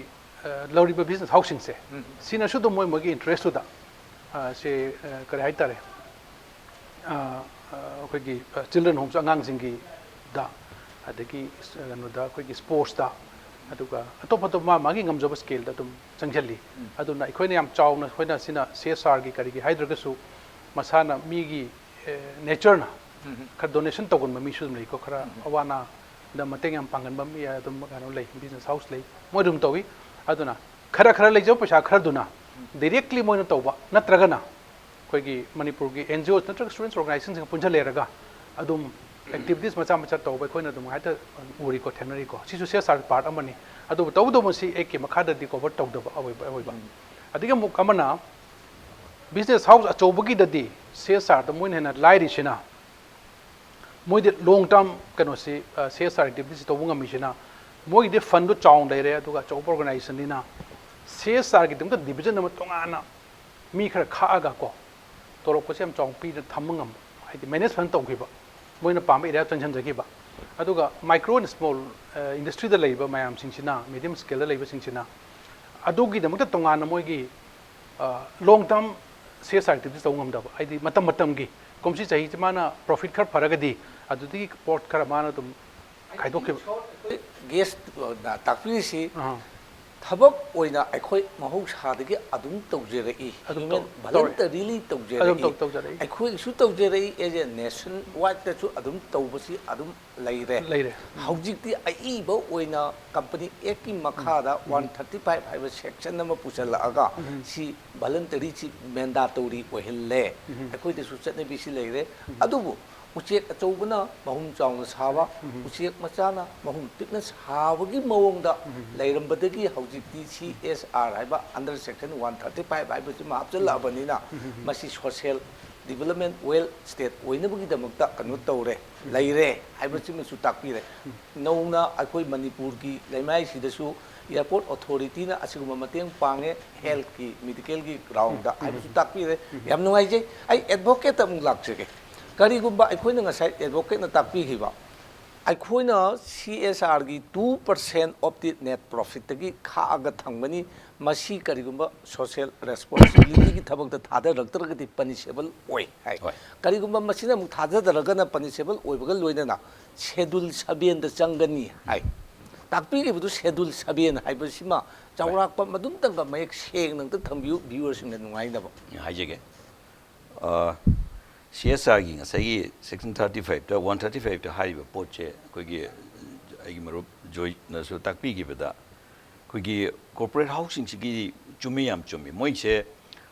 ꯑ, ꯂꯧꯔꯤꯕ ꯕꯤꯖꯤꯅꯦꯁ ꯍꯥꯎꯁꯁꯤꯡꯁꯦ, ꯁꯤꯅꯁꯨ ꯑꯗꯨꯝ ꯃꯣꯏ ꯃꯣꯏꯒꯤ ꯏꯟꯇꯔꯦꯁꯇꯨꯗ, ꯑ, ꯁꯦ, ꯑ, ꯀꯔꯤ ꯍꯥꯏꯇꯥꯔꯦ, ꯑ, ꯑ, ꯑꯩꯈꯣꯏꯒꯤ, ꯑ, ꯆꯤꯜꯗ꯭ꯔꯦꯟ ꯍꯣꯝꯁꯨ ꯑꯉꯥꯡꯁꯤꯡꯒꯤꯗ, ꯑꯗꯒꯤ, ꯑ, ꯀꯩꯅꯣꯗ, ꯑꯩꯈꯣꯏꯒꯤ ꯁ꯭ꯄꯣꯔꯠꯁꯇ, ꯑꯗꯨꯒ ꯑꯇꯣꯞ ꯑꯇꯣꯞꯄ ꯃꯥ ꯃꯥꯒꯤ ꯉꯝꯖꯕ ꯁ꯭ꯀꯦꯜꯗ ꯑꯗꯨꯝ ꯆꯪꯁꯤꯜꯂꯤ꯫ ꯑꯗꯨꯅ ꯑꯩꯈꯣꯏꯅ ꯌꯥꯝ ꯆꯥꯎꯅ, ꯑꯩꯈꯣꯏꯅ ꯁꯤꯅ ꯁꯤ ꯑꯦꯁ ꯑꯥꯔꯒꯤ ꯀꯔꯤꯒꯤ ꯍꯥꯏꯗ꯭ꯔꯒꯁꯨ, ꯃꯁꯥꯅ ꯃꯤꯒꯤ, ꯑꯦ, ꯅꯦꯆꯔꯅ ꯈꯔ ꯗꯣꯅꯦꯁꯟ ꯇꯧꯒꯟꯕ ꯃꯤꯁꯨ ꯑꯗꯨꯝ ꯂꯩꯀꯣ, ꯈꯔ ꯑꯋꯥ ꯑꯅꯥꯗ ꯃꯇꯦꯡ ꯌꯥꯝ ꯄꯥꯡꯒꯟꯕ ꯃꯤ ꯑꯗꯨꯝ, ꯀꯩꯅꯣ, ꯂꯩ, ꯕꯤꯖꯤꯅꯦꯁ ꯍꯥꯎꯁ ꯂꯩ, ꯃꯣꯏ ꯑꯗꯨꯝ ꯇꯧꯏ꯫ ꯑꯗꯨꯅ ꯈꯔ ꯈꯔ ꯂꯩꯖꯕ ꯄꯩꯁꯥ ꯈꯔꯗꯨꯅ ꯗꯤꯔꯦꯛꯂꯤ ꯃꯣꯏꯅ ꯇꯧꯕ ꯅꯠꯇ꯭ꯔꯒꯅ ꯑꯩꯈꯣꯏꯒꯤ ꯃꯅꯤꯄꯨꯔꯒꯤ ꯑꯦꯟ ꯖꯤ ꯑꯣ ꯅꯠꯇ꯭ꯔꯒ ꯁ꯭ꯇꯨꯗꯦꯟꯠꯁ ꯑꯣꯔꯒꯅꯥꯏꯖꯦꯁꯟꯁꯤꯡꯒ ꯄꯨꯟꯁꯤꯜꯂꯦꯔꯒ ꯑꯗꯨꯝ ꯑꯦꯛꯇꯤꯚꯤꯇꯤꯁ ꯃꯆꯥ ꯃꯆꯥ ꯇꯧꯕ ꯑꯩꯈꯣꯏꯅ ꯑꯗꯨꯝ ꯍꯦꯛꯇ ꯎꯔꯤꯀꯣ, ꯊꯦꯡꯅꯔꯤꯀꯣ꯫ ꯁꯤꯁꯨ ꯁꯤ ꯑꯦꯁ ꯑꯥꯔ ꯄꯥꯔꯠ ꯑꯃꯅꯤ꯫ ꯑꯗꯨꯕꯨ ꯇꯧꯕꯇꯕꯨ ꯃꯁꯤ ꯑꯦꯛꯀꯤ ꯃꯈꯥꯗꯗꯤ ꯀꯣꯚꯔ ꯇꯧꯗꯕ ꯑꯣꯏꯕ, ꯑꯣꯏꯕ꯫ ꯑꯗꯒꯤ ꯑꯃꯨꯛ ꯑꯃꯅ ꯕꯤꯖꯤꯅꯦꯁ ꯍꯥꯎꯁ ꯑꯆꯧꯕꯒꯤꯗꯗꯤ ꯁꯤ ꯑꯦꯁ ꯑꯥꯔꯗ ꯃꯣꯏꯅ ꯍꯦꯟꯅ ꯂꯥꯏꯔꯤꯁꯤꯅ ꯃꯣꯏꯗꯤ ꯂꯣꯡ ꯇꯔꯝ ꯀꯩꯅꯣꯁꯤ, ꯁꯤ ꯑꯦꯁ ꯑꯥꯔ ꯑꯦꯛꯇꯤꯚꯤꯇꯤꯁꯤ ꯇꯧꯕ ꯉꯝꯃꯤꯁꯤꯅ ꯃꯣꯏꯒꯤꯗꯤ ꯐꯟꯗꯣ ꯆꯥꯎꯅ ꯂꯩꯔꯦ, ꯑꯗꯨꯒ ꯑꯆꯧꯕ ꯑꯣꯔꯒꯅꯥꯏꯖꯦꯁꯟꯅꯤꯅ ꯁꯤ ꯑꯦꯁ ꯑꯥꯔꯒꯤꯗꯃꯛꯇ ꯗꯤꯕꯤꯖꯟ ꯑꯃ ꯇꯣꯉꯥꯟꯅ ꯃꯤ ꯈꯔ ꯈꯥꯛꯑꯒ ꯀꯣ, ꯇꯣꯂꯣꯞꯀꯁꯦ ꯌꯥꯝ ꯆꯥꯎꯅ ꯄꯤꯗꯅ ꯊꯝꯕ ꯉꯝꯕ, ꯍꯥꯏꯗꯤ ꯃꯦꯅꯦꯖ ꯐꯖꯅ ꯇꯧꯈꯤꯕ, ꯃꯣꯏꯅ ꯄꯥꯝꯕ ꯑꯦꯔꯤꯌꯥ ꯆꯪꯁꯤꯟꯖꯈꯤꯕ꯫ ꯑꯗꯨꯒ ꯃꯥꯏꯀ꯭ꯔꯣ ꯑꯦꯟ ꯁ꯭ꯃꯣꯜ ꯏꯟꯗꯁꯇ꯭ꯔꯤꯗ ꯂꯩꯕ ꯃꯌꯥꯝꯁꯤꯡꯁꯤꯅ, ꯃꯤꯗꯤꯌꯝ ꯁ꯭ꯀꯦꯜꯗ ꯂꯩꯕꯁꯤꯡꯁꯤꯅ ꯑꯗꯨꯒꯤꯗꯃꯛꯇ ꯇꯣꯉꯥꯟꯅ ꯃꯣꯏꯒꯤ ꯂꯣꯡ ꯇꯔꯝ ꯁꯤ ꯑꯦꯁ ꯑꯥꯔ ꯑꯦꯛꯇꯤꯚꯤꯇꯤꯁ ꯇꯧꯕ ꯉꯝꯗꯕ, ꯍꯥꯏꯗꯤ ꯃꯇꯝ ꯃꯇꯝꯒꯤ, ꯀꯨꯝꯁꯤ ꯆꯍꯤꯁꯤ ꯃꯥꯅ ꯄ꯭ꯔꯣꯐꯤꯠ ꯈꯔ ꯐꯔꯒꯗꯤ ꯑꯗꯨꯗꯒꯤ ꯄꯣꯠ ꯈꯔ ꯃꯥꯅ ꯑꯗꯨꯝ ꯈꯥꯏꯗꯣꯛꯈꯤꯕ꯫ ꯒꯦꯁꯅ ꯇꯥꯛꯄꯤꯔꯤꯁꯤ, ꯑꯥ꯫ ꯊꯕꯛ ꯑꯣꯏꯅ ꯑꯩꯈꯣꯏ ꯃꯍꯧꯁꯥꯗꯒꯤ ꯑꯗꯨꯝ ꯇꯧꯖꯔꯛꯏ, ꯑꯗꯨꯝ human ꯇꯧ-, voluntary ꯑꯗꯨꯝ ꯇꯧꯖꯔꯛꯏ꯫ ꯇꯧ-, ꯇꯧꯖꯔꯛꯏ꯫ ꯑꯩꯈꯣꯏꯒꯤꯁꯨ ꯇꯧꯖꯔꯛꯏ, as a nation wide ꯇꯁꯨ ꯑꯗꯨꯝ ꯇꯧꯕꯁꯤ ꯑꯗꯨꯝ ꯂꯩꯔꯦ꯫ ꯂꯩꯔꯦ꯫ ꯍꯧꯖꯤꯛꯇꯤ ꯑꯏꯕ ꯑꯣꯏꯅ ꯀꯝꯄꯅꯤ ꯑꯦꯛꯀꯤ ꯃꯈꯥꯗ ꯋꯥꯟ ꯊꯥꯔꯇꯤ ꯐꯥꯏꯚ ꯍꯥꯏꯕ ꯁꯦꯛꯁꯟ ꯑꯃ ꯄꯨꯁꯤꯜꯂꯛꯑꯒ ꯁꯤ ꯚꯣꯂꯟꯇꯔꯤꯁꯤ ꯃꯦꯟꯗꯥꯇꯣꯔꯤ ꯑꯣꯏꯍꯜꯂꯦ꯫ ꯑꯩꯈꯣꯏꯗꯁꯨ ꯆꯠꯅꯕꯤꯁꯤ ꯂꯩꯔꯦ꯫ ꯑꯗꯨꯕꯨ ꯎꯆꯦꯛ ꯑꯆꯧꯕꯅ ꯃꯍꯨꯝ ꯆꯥꯎꯅ ꯁꯥꯕ, ꯎꯆꯦꯛ ꯃꯆꯥꯅ ꯃꯍꯨꯝ ꯄꯤꯛꯅ ꯁꯥꯕꯒꯤ ꯃꯑꯣꯡꯗ ꯂꯩꯔꯝꯕꯗꯒꯤ ꯍꯧꯖꯤꯛꯇꯤ ꯁꯤ ꯑꯦꯁ ꯑꯥꯔ ꯍꯥꯏꯕ under section one thirty five ꯍꯥꯏꯕꯁꯤꯃ ꯍꯥꯞꯆꯤꯜꯂꯛꯑꯕꯅꯤꯅ ꯃꯁꯤ social development well state ꯑꯣꯏꯅꯕꯒꯤꯗꯃꯛꯇ ꯀꯩꯅꯣ ꯇꯧꯔꯦ, ꯂꯩꯔꯦ ꯍꯥꯏꯕꯁꯤꯃꯁꯨ ꯇꯥꯛꯄꯤꯔꯦ꯫ ꯅꯧꯅ ꯑꯩꯈꯣꯏ ꯃꯅꯤꯄꯨꯔꯒꯤ ꯂꯩꯃꯥꯏꯁꯤꯗꯁꯨ airport authorityꯅ ꯑꯁꯤꯒꯨꯝꯕ ꯃꯇꯦꯡ ꯄꯥꯡꯉꯦ, healthꯀꯤ, medicalꯒꯤ groundꯗ ꯍꯥꯏꯕꯁꯨ ꯇꯥꯛꯄꯤꯔꯦ꯫ ꯌꯥꯝ ꯅꯨꯡꯉꯥꯏꯖꯩ꯫ ꯑꯩ advocateꯇ ꯑꯃꯨꯛ ꯂꯥꯛꯆꯒꯦ꯫ ꯀꯔꯤꯒꯨꯝꯕ ꯑꯩꯈꯣꯏꯅ ꯉꯁꯥꯏ advocateꯅ ꯇꯥꯛꯄꯤꯈꯤꯕ, ꯑꯩꯈꯣꯏꯅ C S Rꯒꯤ two percent of the net profitꯇꯒꯤ ꯈꯥꯛꯑꯒ ꯊꯝꯒꯅꯤ, ꯃꯁꯤ ꯀꯔꯤꯒꯨꯝꯕ social responsibilityꯒꯤ ꯊꯕꯛꯇ ꯊꯥꯗꯔꯛꯇ꯭ꯔꯒꯗꯤ punishable ꯑꯣꯏ ꯍꯥꯏ꯫ ꯍꯣꯏ꯫ ꯀꯔꯤꯒꯨꯝꯕ ꯃꯁꯤꯅ ꯑꯃꯨꯛ ꯊꯥꯗꯗꯔꯒꯅ punishable ꯑꯣꯏꯕꯒ ꯂꯣꯏꯅꯅ Schedule sevenꯗ ꯆꯪꯒꯅꯤ ꯍꯥꯏ꯫ ꯇꯥꯛꯄꯤꯔꯤꯕꯗꯨ Schedule seven ꯍꯥꯏꯕꯁꯤꯃ ꯆꯥꯎꯔꯥꯛꯄ ꯃꯗꯨꯝꯇꯪꯒ ꯃꯌꯦꯛ ꯁꯦꯡꯅ ꯑꯝꯇ ꯊꯝꯕꯤꯌꯨ, viewerꯁꯤꯡꯅ ꯅꯨꯡꯉꯥꯏꯅꯕ꯫ ꯍꯥꯏꯖꯒꯦ꯫ ꯑ, C S Rꯒꯤ ꯉꯁꯥꯏꯒꯤ section thirty fiveꯇ, one thirty fiveꯇ ꯍꯥꯏꯔꯤꯕ ꯄꯣꯠꯁꯦ ꯑꯩꯈꯣꯏꯒꯤ, ꯑꯩꯒꯤ ꯃꯔꯨꯞ ꯖꯣꯏꯅꯁꯨ ꯇꯥꯛꯄꯤꯈꯤꯕꯗ, ꯑꯩꯈꯣꯏꯒꯤ corporate houseꯁꯤꯡꯁꯤꯒꯤ ꯆꯨꯝꯃꯤ, ꯌꯥꯝ ꯆꯨꯝꯃꯤ꯫ ꯃꯣꯏꯁꯦ,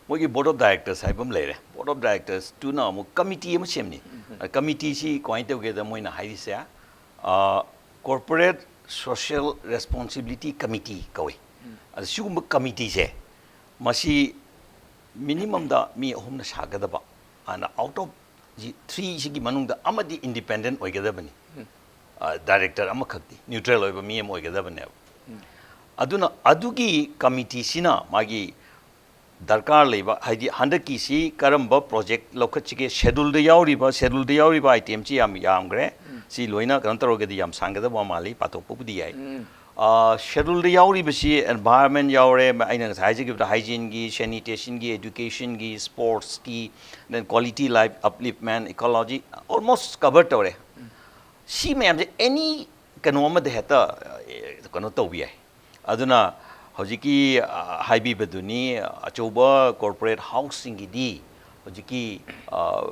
ꯃꯣꯏꯒꯤ board of directors ꯍꯥꯏꯕ ꯑꯃ ꯂꯩꯔꯦ꯫ Board of directorsꯇꯨꯅ ꯑꯃꯨꯛ committee ꯑꯃ ꯁꯦꯝꯅꯤ꯫ ꯑ, committeeꯁꯤ ꯀꯃꯥꯏꯅ ꯇꯧꯒꯦꯗ, ꯃꯣꯏꯅ ꯍꯥꯏꯔꯤꯁꯦ, ꯑ, Corporate Social Responsibility Committee ꯀꯧꯏ꯫ ꯑꯗ ꯁꯤꯒꯨꯝꯕ committeeꯁꯦ, ꯃꯁꯤ minimumꯗ ꯃꯤ ꯑꯍꯨꯝꯅ ꯁꯥꯒꯗꯕ, ꯑꯗꯨꯅ out of threeꯁꯤꯒꯤ ꯃꯅꯨꯡꯗ ꯑꯃꯗꯤ independent ꯑꯣꯏꯒꯗꯕꯅꯤ꯫ ꯑ, director ꯑꯃꯈꯛꯇꯤ neutral ꯑꯣꯏꯕ ꯃꯤ ꯑꯃ ꯑꯣꯏꯒꯗꯕꯅꯦꯕ꯫ ꯑꯗꯨꯅ ꯑꯗꯨꯒꯤ committeeꯁꯤꯅ ꯃꯥꯒꯤ ꯗꯔꯀꯥꯔ ꯂꯩꯕ, ꯍꯥꯏꯗꯤ ꯍꯟꯗꯛꯀꯤꯁꯤ ꯀꯔꯝꯕ project ꯂꯧꯈꯠꯁꯤꯒꯦ, scheduleꯗ ꯌꯥꯎꯔꯤꯕ, scheduleꯗ ꯌꯥꯎꯔꯤꯕ itemꯁꯤ ꯌꯥꯝ ꯌꯥꯝꯈ꯭ꯔꯦ꯫ ꯁꯤ ꯂꯣꯏꯅ ꯀꯩꯅꯣ ꯇꯧꯔꯒꯗꯤ ꯌꯥꯝ ꯁꯥꯡꯒꯗꯕ ꯃꯥꯜꯂꯤ, ꯄꯥꯊꯣꯛꯄꯕꯨꯗꯤ ꯌꯥꯏ꯫ ꯑ, scheduleꯗ ꯌꯥꯎꯔꯤꯕꯁꯤ environment ꯌꯥꯎꯔꯦ, ꯑꯩꯅ ꯉꯁꯥꯏ ꯍꯥꯏꯖꯈꯤꯕꯗ hygieneꯒꯤ, sanitationꯒꯤ, educationꯒꯤ, sportsꯀꯤ, then quality life upliftment, ecology, almost cover ꯇꯧꯔꯦ꯫ ꯁꯤ ꯃꯌꯥꯝꯁꯦ any ꯀꯩꯅꯣ ꯑꯃꯗ ꯍꯦꯛꯇ, ꯑ, ꯀꯩꯅꯣ ꯇꯧꯕ ꯌꯥꯏ꯫ ꯑꯗꯨꯅ ꯍꯧꯖꯤꯛꯀꯤ, ꯑ, ꯍꯥꯏꯕꯤꯕꯗꯨꯅꯤ, ꯑꯆꯧꯕ corporate houseꯁꯤꯡꯒꯤꯗꯤ ꯍꯧꯖꯤꯛꯀꯤ, ꯑ,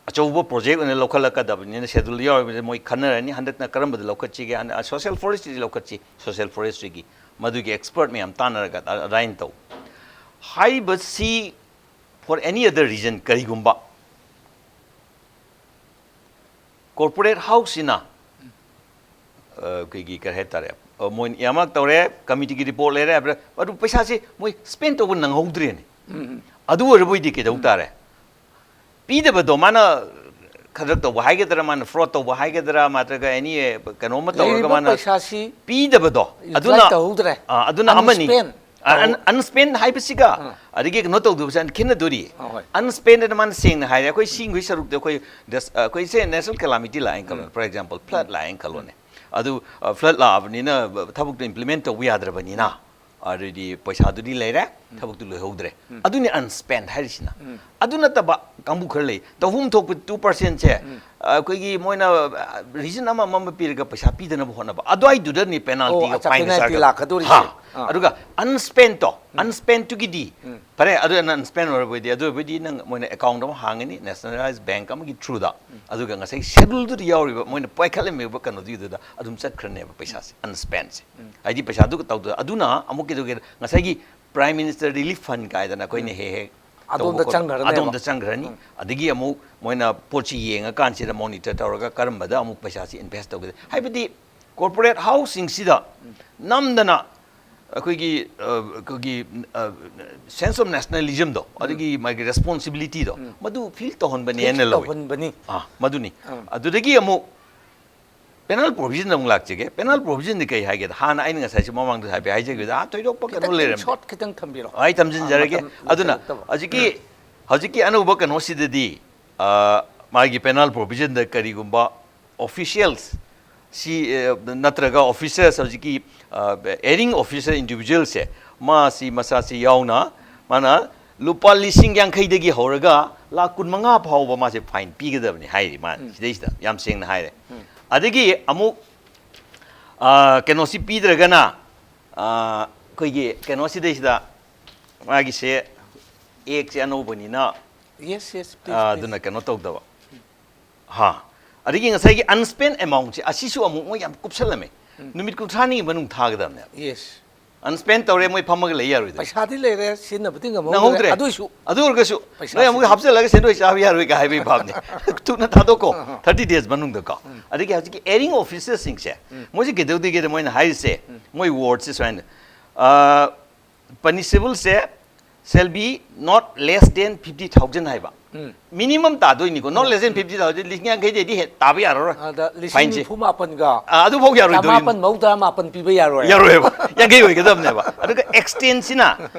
ꯑꯆꯧꯕ project ꯑꯣꯏꯅ ꯂꯧꯈꯠꯂꯛꯀꯗꯕꯅꯤꯅ scheduleꯗ ꯌꯥꯎꯔꯤꯕꯁꯦ ꯃꯣꯏ ꯈꯟꯅꯔꯅꯤ, ꯍꯟꯗꯛꯅ ꯀꯔꯝꯕꯗ ꯂꯧꯈꯠꯁꯤꯒꯦ, ꯍꯟꯗꯛ social forestryꯗ ꯂꯧꯈꯠꯁꯤ, social forestryꯒꯤ ꯃꯗꯨꯒꯤ expert ꯃꯌꯥꯝ ꯇꯥꯟꯅꯔꯒ ꯑ-, ꯑꯗꯨꯃꯥꯏꯅ ꯇꯧ꯫ ꯍꯥꯏꯔꯤꯕꯁꯤ for any other reason, ꯀꯔꯤꯒꯨꯝꯕ corporate houseꯁꯤꯅ, ꯑ, ꯑꯩꯈꯣꯏꯒꯤ ꯀꯔꯤ ꯍꯥꯏꯇꯥꯔꯦ, ꯑ, ꯃꯣꯏꯅ earmark ꯇꯧꯔꯦ, committeeꯒꯤ report ꯂꯩꯔꯦ ꯍꯥꯏꯕꯗ, ꯑꯗꯨ ꯄꯩꯁꯥꯁꯤ ꯃꯣꯏ spend ꯇꯧꯕ ꯅꯪꯍꯧꯗ꯭ꯔꯦꯅꯦ꯫ ꯑꯗꯨ ꯑꯣꯏꯔꯕꯣꯏꯗꯤ ꯀꯩꯗꯧ ꯇꯥꯔꯦ? ꯄꯤꯗꯕꯗꯣ ꯃꯥꯅ ꯈꯗ꯭ꯔꯛ ꯇꯧꯕ ꯍꯥꯏꯒꯗ꯭ꯔꯥ, ꯃꯥꯅ ꯐ꯭ꯔꯣꯗ ꯇꯧꯕ ꯍꯥꯏꯒꯗ꯭ꯔꯥ, ꯅꯠꯇ꯭ꯔꯒ ꯑꯦꯅꯤ ꯀꯩꯅꯣꯝꯃ ꯇꯧꯔꯒ ꯂꯩꯔꯤꯕ ꯃꯥꯅ ꯄꯩꯁꯥꯁꯤ ꯄꯤꯗꯕꯗꯣ, ꯌꯨꯇꯤꯂꯥꯏꯁ ꯑꯗꯨꯅ ꯇꯧꯍꯧꯗ꯭ꯔꯦ꯫ ꯑꯥ, ꯑꯗꯨꯅ ꯑꯃꯅꯤ꯫ Unspent ꯇꯧꯍꯧ- ꯑꯟꯁ꯭ꯄꯦꯟ ꯍꯥꯏꯕꯁꯤꯒ ꯑꯗꯒꯤ ꯀꯩꯅꯣ ꯇꯧꯗꯕꯁꯦ ꯈꯦꯠꯅꯗꯣꯔꯤ꯫ ꯑꯥ, ꯍꯣꯏ꯫ ꯑꯟꯁ꯭ꯄꯦꯟ ꯑꯅ ꯃꯥꯅ ꯁꯦꯡꯅ ꯍꯥꯏꯔꯦ, ꯑꯩꯈꯣꯏ ꯁꯤꯒꯤ ꯁꯔꯨꯛꯇ ꯑꯩꯈꯣꯏ ꯗꯁ-, ꯑꯩꯈꯣꯏꯁꯦ ꯅꯦꯆꯔꯦꯜ ꯀꯦꯂꯥꯃꯤꯇꯤ ꯂꯥꯛꯑꯦꯅ ꯈꯜꯂꯣꯅꯦ, ꯐꯣꯔ ꯑꯦꯛꯖꯥꯝꯄꯜ ꯐ꯭ꯂꯠ ꯂꯥꯛꯑꯦꯅ ꯈꯜꯂꯣꯅꯦ꯫ ꯑꯗꯨ ꯐ꯭ꯂꯠ ꯂꯥꯛꯑꯕꯅꯤꯅ ꯊꯕꯛꯇꯣ ꯏꯝꯄ꯭ꯂꯤꯃꯦꯟ ꯇꯧꯕ ꯌꯥꯗ꯭ꯔꯕꯅꯤꯅ, ꯑꯗꯨꯗꯤ ꯄꯩꯁꯥꯗꯨꯗꯤ ꯂꯩꯔꯦ, ꯊꯕꯛꯇꯨ ꯂꯣꯏꯍꯧꯗ꯭ꯔꯦ꯫ ꯑꯗꯨꯅꯤ ꯑꯟꯁ꯭ꯄꯦꯟ ꯍꯥꯏꯔꯤꯁꯤꯅ꯫ ꯑꯗꯨ ꯅꯠꯇꯕ ꯀꯥꯡꯕꯨ ꯈꯔ ꯂꯩ, ꯇꯧꯐꯝ ꯊꯣꯛꯄ ꯇꯨ ꯄꯥꯔꯁꯦꯟꯁꯦ ꯑꯩꯈꯣꯏꯒꯤ ꯃꯣꯏꯅ ꯔꯤꯖꯟ ꯑꯃ ꯑꯃ ꯄꯤꯔꯒ ꯄꯩꯁꯥ ꯄꯤꯗꯅꯕ ꯍꯣꯠꯅꯕ, ꯑꯗꯨꯋꯥꯏꯗꯨꯗꯅꯤ ꯄꯦꯅꯥꯜꯇꯤꯒ ꯑꯠꯆꯥ, ꯐꯥꯏꯟ ꯄꯦꯅꯥꯜꯇꯤ ꯆꯥꯔꯒ ꯂꯥꯛꯀꯗꯧꯔꯤꯁꯦ꯫ ꯍꯥ꯫ ꯑꯥ꯫ ꯑꯗꯨꯒ ꯑꯟꯁ꯭ꯄꯦꯟꯇꯣ, ꯑꯟꯁ꯭ꯄꯦꯟꯇꯨꯒꯤꯗꯤ ꯐꯔꯦ, ꯑꯗꯨ ꯑꯟꯁ꯭ꯄꯦꯟ ꯑꯣꯏꯔꯕꯗꯤ, ꯑꯗꯨ ꯑꯣꯏꯕꯗꯤ ꯅꯪ, ꯃꯣꯏꯅ ꯑꯦꯀꯥꯎꯟ ꯑꯃ ꯍꯥꯡꯒꯅꯤ ꯅꯦꯁꯅꯦꯂꯥꯏꯖ ꯕꯦꯡꯛ ꯑꯃꯒꯤ ꯊ꯭ꯔꯨꯗ, ꯑꯗꯨꯒ ꯉꯁꯥꯏ ꯁꯦꯗꯨꯜꯗꯨꯗ ꯌꯥꯎꯔꯤꯕ ꯃꯣꯏꯅ ꯄꯥꯏꯈꯠꯂꯝꯃꯤꯕ ꯀꯩꯅꯣꯗꯨꯗ ꯑꯗꯨꯝ ꯆꯠꯈ꯭ꯔꯅꯦꯕ ꯄꯩꯁꯥꯁꯦ, ꯑꯟꯁ꯭ꯄꯦꯟꯁꯦ꯫ ꯍꯥꯏꯗꯤ ꯄꯩꯁꯥꯗꯨ ꯇꯧꯗ-, ꯑꯗꯨꯅ ꯑꯃꯨꯛ ꯀꯩꯗꯧꯒꯦ, ꯉꯁꯥꯏꯒꯤ ꯄ꯭ꯔꯥꯏꯝ ꯃꯤꯅꯤꯁꯇꯔ ꯔꯤꯂꯤꯐ ꯐꯟ ꯀꯥꯏꯗꯅ ꯑꯩꯈꯣꯏꯅ ꯍꯦꯛ ꯍꯦꯛ ꯑꯗꯣꯝꯗ ꯇꯧꯕ ꯈꯣꯠꯄ, ꯆꯪꯈ꯭ꯔꯅꯦꯕ꯫ ꯑꯗꯣꯝꯗ ꯆꯪꯈ꯭ꯔꯅꯤ꯫ ꯑꯗꯒꯤ ꯑꯃꯨꯛ ꯃꯣꯏꯅ ꯄꯣꯠꯁꯤ ꯌꯦꯡꯉꯀꯥꯟꯁꯤꯗ ꯃꯣꯅꯤꯇꯔ ꯇꯧꯔꯒ ꯀꯔꯝꯕꯗ ꯑꯃꯨꯛ ꯄꯩꯁꯥꯁꯤ ꯏꯟꯚꯦꯁ ꯇꯧꯒꯗ, ꯍꯥꯏꯕꯗꯤ ꯀꯣꯔꯄꯣꯔꯦꯠ ꯍꯥꯎꯁꯁꯤꯡꯁꯤꯗ ꯅꯝꯗꯅ ꯑꯩꯈꯣꯏꯒꯤ, ꯑ, ꯑꯩꯈꯣꯏꯒꯤ, ꯑ, ꯁꯦꯟꯁ ꯑꯣꯐ ꯅꯦꯁꯅꯦꯂꯤꯖꯝꯗꯣ, ꯑꯗꯒꯤ ꯃꯥꯒꯤ ꯔꯦꯁꯄꯣꯟꯁꯤꯕꯤꯂꯤꯇꯤꯗꯣ, ꯃꯗꯨ ꯐꯤꯜ ꯇꯧꯍꯟꯕꯅꯦꯅ ꯐꯤꯜ ꯂꯧꯋꯤ꯫ ꯇꯧꯍꯟꯕꯅꯤ꯫ ꯑꯥ, ꯃꯗꯨꯅꯤ꯫ ꯑꯥ꯫ ꯑꯗꯨꯗꯒꯤ ꯑꯃꯨꯛ ꯄꯦꯅꯥꯜ ꯄ꯭ꯔꯣꯚꯤꯖꯟꯗ ꯑꯃꯨꯛ ꯂꯥꯛꯆꯒꯦ꯫ ꯄꯦꯅꯥꯜ ꯄ꯭ꯔꯣꯚꯤꯖꯟꯗꯤ ꯀꯩ ꯍꯥꯏꯒꯦꯗ? ꯍꯥꯅ ꯑꯩꯅ ꯉꯁꯥꯏꯁꯨ ꯃꯃꯥꯡꯗ ꯍꯥꯏꯐꯦꯠ ꯍꯥꯏꯖꯈꯤꯕꯗ, ꯑꯥ, ꯊꯣꯏꯗꯣꯛꯄ ꯀꯩꯅꯣ ꯈꯤꯇꯪ ꯂꯩꯔꯝꯗꯦ꯫ ꯁꯣꯔꯠ ꯈꯤꯇꯪ ꯊꯝꯕꯤꯔꯣ꯫ ꯑꯩ ꯊꯝꯖꯤꯟꯖꯔꯒꯦ꯫ ꯃꯇꯝ ꯑꯗꯨꯅ ꯂꯩꯁꯤꯜꯂꯛꯇꯕ꯫ ꯍꯧꯖꯤꯛꯀꯤ, ꯍꯧꯖꯤꯛꯀꯤ ꯑꯅꯧꯕ ꯀꯩꯅꯣꯁꯤꯗꯗꯤ, ꯑ, ꯃꯥꯒꯤ ꯄꯦꯅꯥꯜ ꯄ꯭ꯔꯣꯚꯤꯖꯟꯗ ꯀꯔꯤꯒꯨꯝꯕ ꯑꯣꯐꯤꯁꯤꯌꯦꯜꯁ ꯁꯤ, ꯑ, ꯅꯠꯇ꯭ꯔꯒ ꯑꯣꯐꯤꯁꯔꯁ, ꯍꯧꯖꯤꯛꯀꯤ, ꯑ, ꯑꯦꯔꯤꯡ ꯑꯣꯐꯤꯁꯔ ꯏꯟꯗꯤꯚꯤꯖꯨꯋꯦꯜꯁꯦ, ꯃꯥꯁꯤ ꯃꯁꯥꯁꯤ ꯌꯥꯎꯅ ꯃꯥꯅ ꯂꯨꯄꯥ ꯂꯤꯁꯤꯡ ꯌꯥꯡꯈꯩꯗꯒꯤ ꯍꯧꯔꯒ ꯂꯥꯈ ꯀꯨꯟꯃꯉꯥ ꯐꯥꯎꯕ ꯃꯥꯁꯦ ꯐꯥꯏꯟ ꯄꯤꯒꯗꯕꯅꯤ ꯍꯥꯏꯔꯤ ꯃꯥꯅ ꯁꯤꯗꯩꯁꯤꯗ, ꯌꯥꯝ ꯁꯦꯡꯅ ꯍꯥꯏꯔꯦ꯫ ꯑꯗꯒꯤ ꯑꯃꯨꯛ, ꯑ, ꯀꯩꯅꯣꯁꯤ ꯄꯤꯗ꯭ꯔꯒꯅ, ꯑ, ꯑꯩꯈꯣꯏꯒꯤ ꯀꯩꯅꯣꯁꯤꯗꯩꯁꯤꯗ ꯃꯥꯒꯤꯁꯦ ꯑꯦꯛꯁꯦ ꯑꯅꯧꯕꯅꯤꯅ, Yes, yes, please, ꯑ, please. ꯑꯗꯨꯅ ꯀꯩꯅꯣ ꯇꯧꯗꯕ꯫ ꯍꯥ꯫ ꯑꯗꯒꯤ ꯉꯁꯥꯏꯒꯤ ꯑꯟꯁ꯭ꯄꯦꯟ ꯑꯦꯃꯥꯎꯟꯁꯦ ꯑꯁꯤꯁꯨ ꯑꯃꯨꯛ ꯃꯣꯏ ꯌꯥꯝ ꯀꯨꯞꯁꯜꯂꯝꯃꯦ꯫ ꯅꯨꯃꯤꯠ ꯀꯨꯟꯊ꯭ꯔꯥꯅꯤꯒꯤ ꯃꯅꯨꯡ ꯊꯥꯒꯗꯕꯅꯦꯕ꯫ Yes. ꯑꯟꯁ꯭ꯄꯦꯟ ꯇꯧꯔꯦ, ꯃꯣꯏ ꯐꯝꯃꯒ ꯂꯩ ꯌꯥꯔꯣꯏꯗꯅ꯫ ꯄꯩꯁꯥꯗꯤ ꯂꯩꯔꯦ, ꯁꯤꯖꯤꯟꯅꯕꯗꯤ ꯉꯝꯍꯧꯗ꯭ꯔꯦ꯫ ꯅꯪꯍꯧꯗ꯭ꯔꯦ꯫ ꯑꯗꯨꯏꯁꯨ ꯑꯗꯨ ꯑꯣꯏꯔꯒꯁꯨ ꯄꯩꯁꯥ ꯅꯣꯏ ꯑꯃꯨꯛ ꯁꯤꯖꯤꯟꯅ- ꯍꯥꯞꯆꯤꯜꯂꯒ ꯁꯦꯟꯗꯣꯏ ꯆꯥꯕ ꯌꯥꯔꯣꯏ ꯀꯥꯏ ꯍꯥꯏꯕꯒꯤ ꯚꯥꯕꯅꯦ꯫ ꯊꯨꯅ ꯊꯥꯗꯣꯛꯀꯣ꯫ Thirty days ꯃꯅꯨꯡꯗꯀꯣ꯫ ꯑꯗꯒꯤ ꯍꯧꯖꯤꯛꯀꯤ ꯑꯦꯔꯤꯡ ꯑꯣꯐꯤꯁꯔꯁꯤꯡꯁꯦ, ꯃꯣꯏꯁꯦ ꯀꯩꯗꯧꯗꯒꯦꯗ ꯃꯣꯏꯅ ꯍꯥꯏꯔꯤꯁꯦ, ꯃꯣꯏ ꯋꯥꯔꯗꯁꯦ ꯁꯨꯃꯥꯏꯅ, ꯑ, ꯄꯅꯤꯁꯦꯕꯜꯁꯦ shall be not less than fifty thousand ꯍꯥꯏꯕ꯫ ꯎꯝ꯫ Minimum ꯇꯥꯗꯣꯏꯅꯤꯀꯣ, not less than fifty thousand, ꯂꯤꯁꯤꯡ ꯌꯥꯡꯈꯩꯗꯩꯗꯤ ꯍꯦꯟ ꯇꯥꯕ ꯌꯥꯔꯔꯣꯏ꯫ ꯑꯗ ꯂꯤꯁꯤꯡ Fine ꯁꯦ꯫ ꯅꯤꯐꯨ ꯃꯥꯄꯟꯒ ꯑꯥ, ꯑꯗꯨꯐꯥꯎ ꯌꯥꯔꯣꯏꯗꯣꯔꯤꯅꯤ꯫ ꯆꯃꯥꯄꯟ ꯃꯧꯗ꯭ꯔꯥ ꯃꯥꯄꯟ ꯄꯤꯕ ꯌꯥꯔꯣꯏ꯫ ꯌꯥꯔꯣꯏꯕ꯫ ꯌꯥꯡꯈꯩ ꯑꯣꯏꯒꯗꯕꯅꯦꯕ꯫ ꯑꯗꯨꯒ extend ꯁꯤꯅ,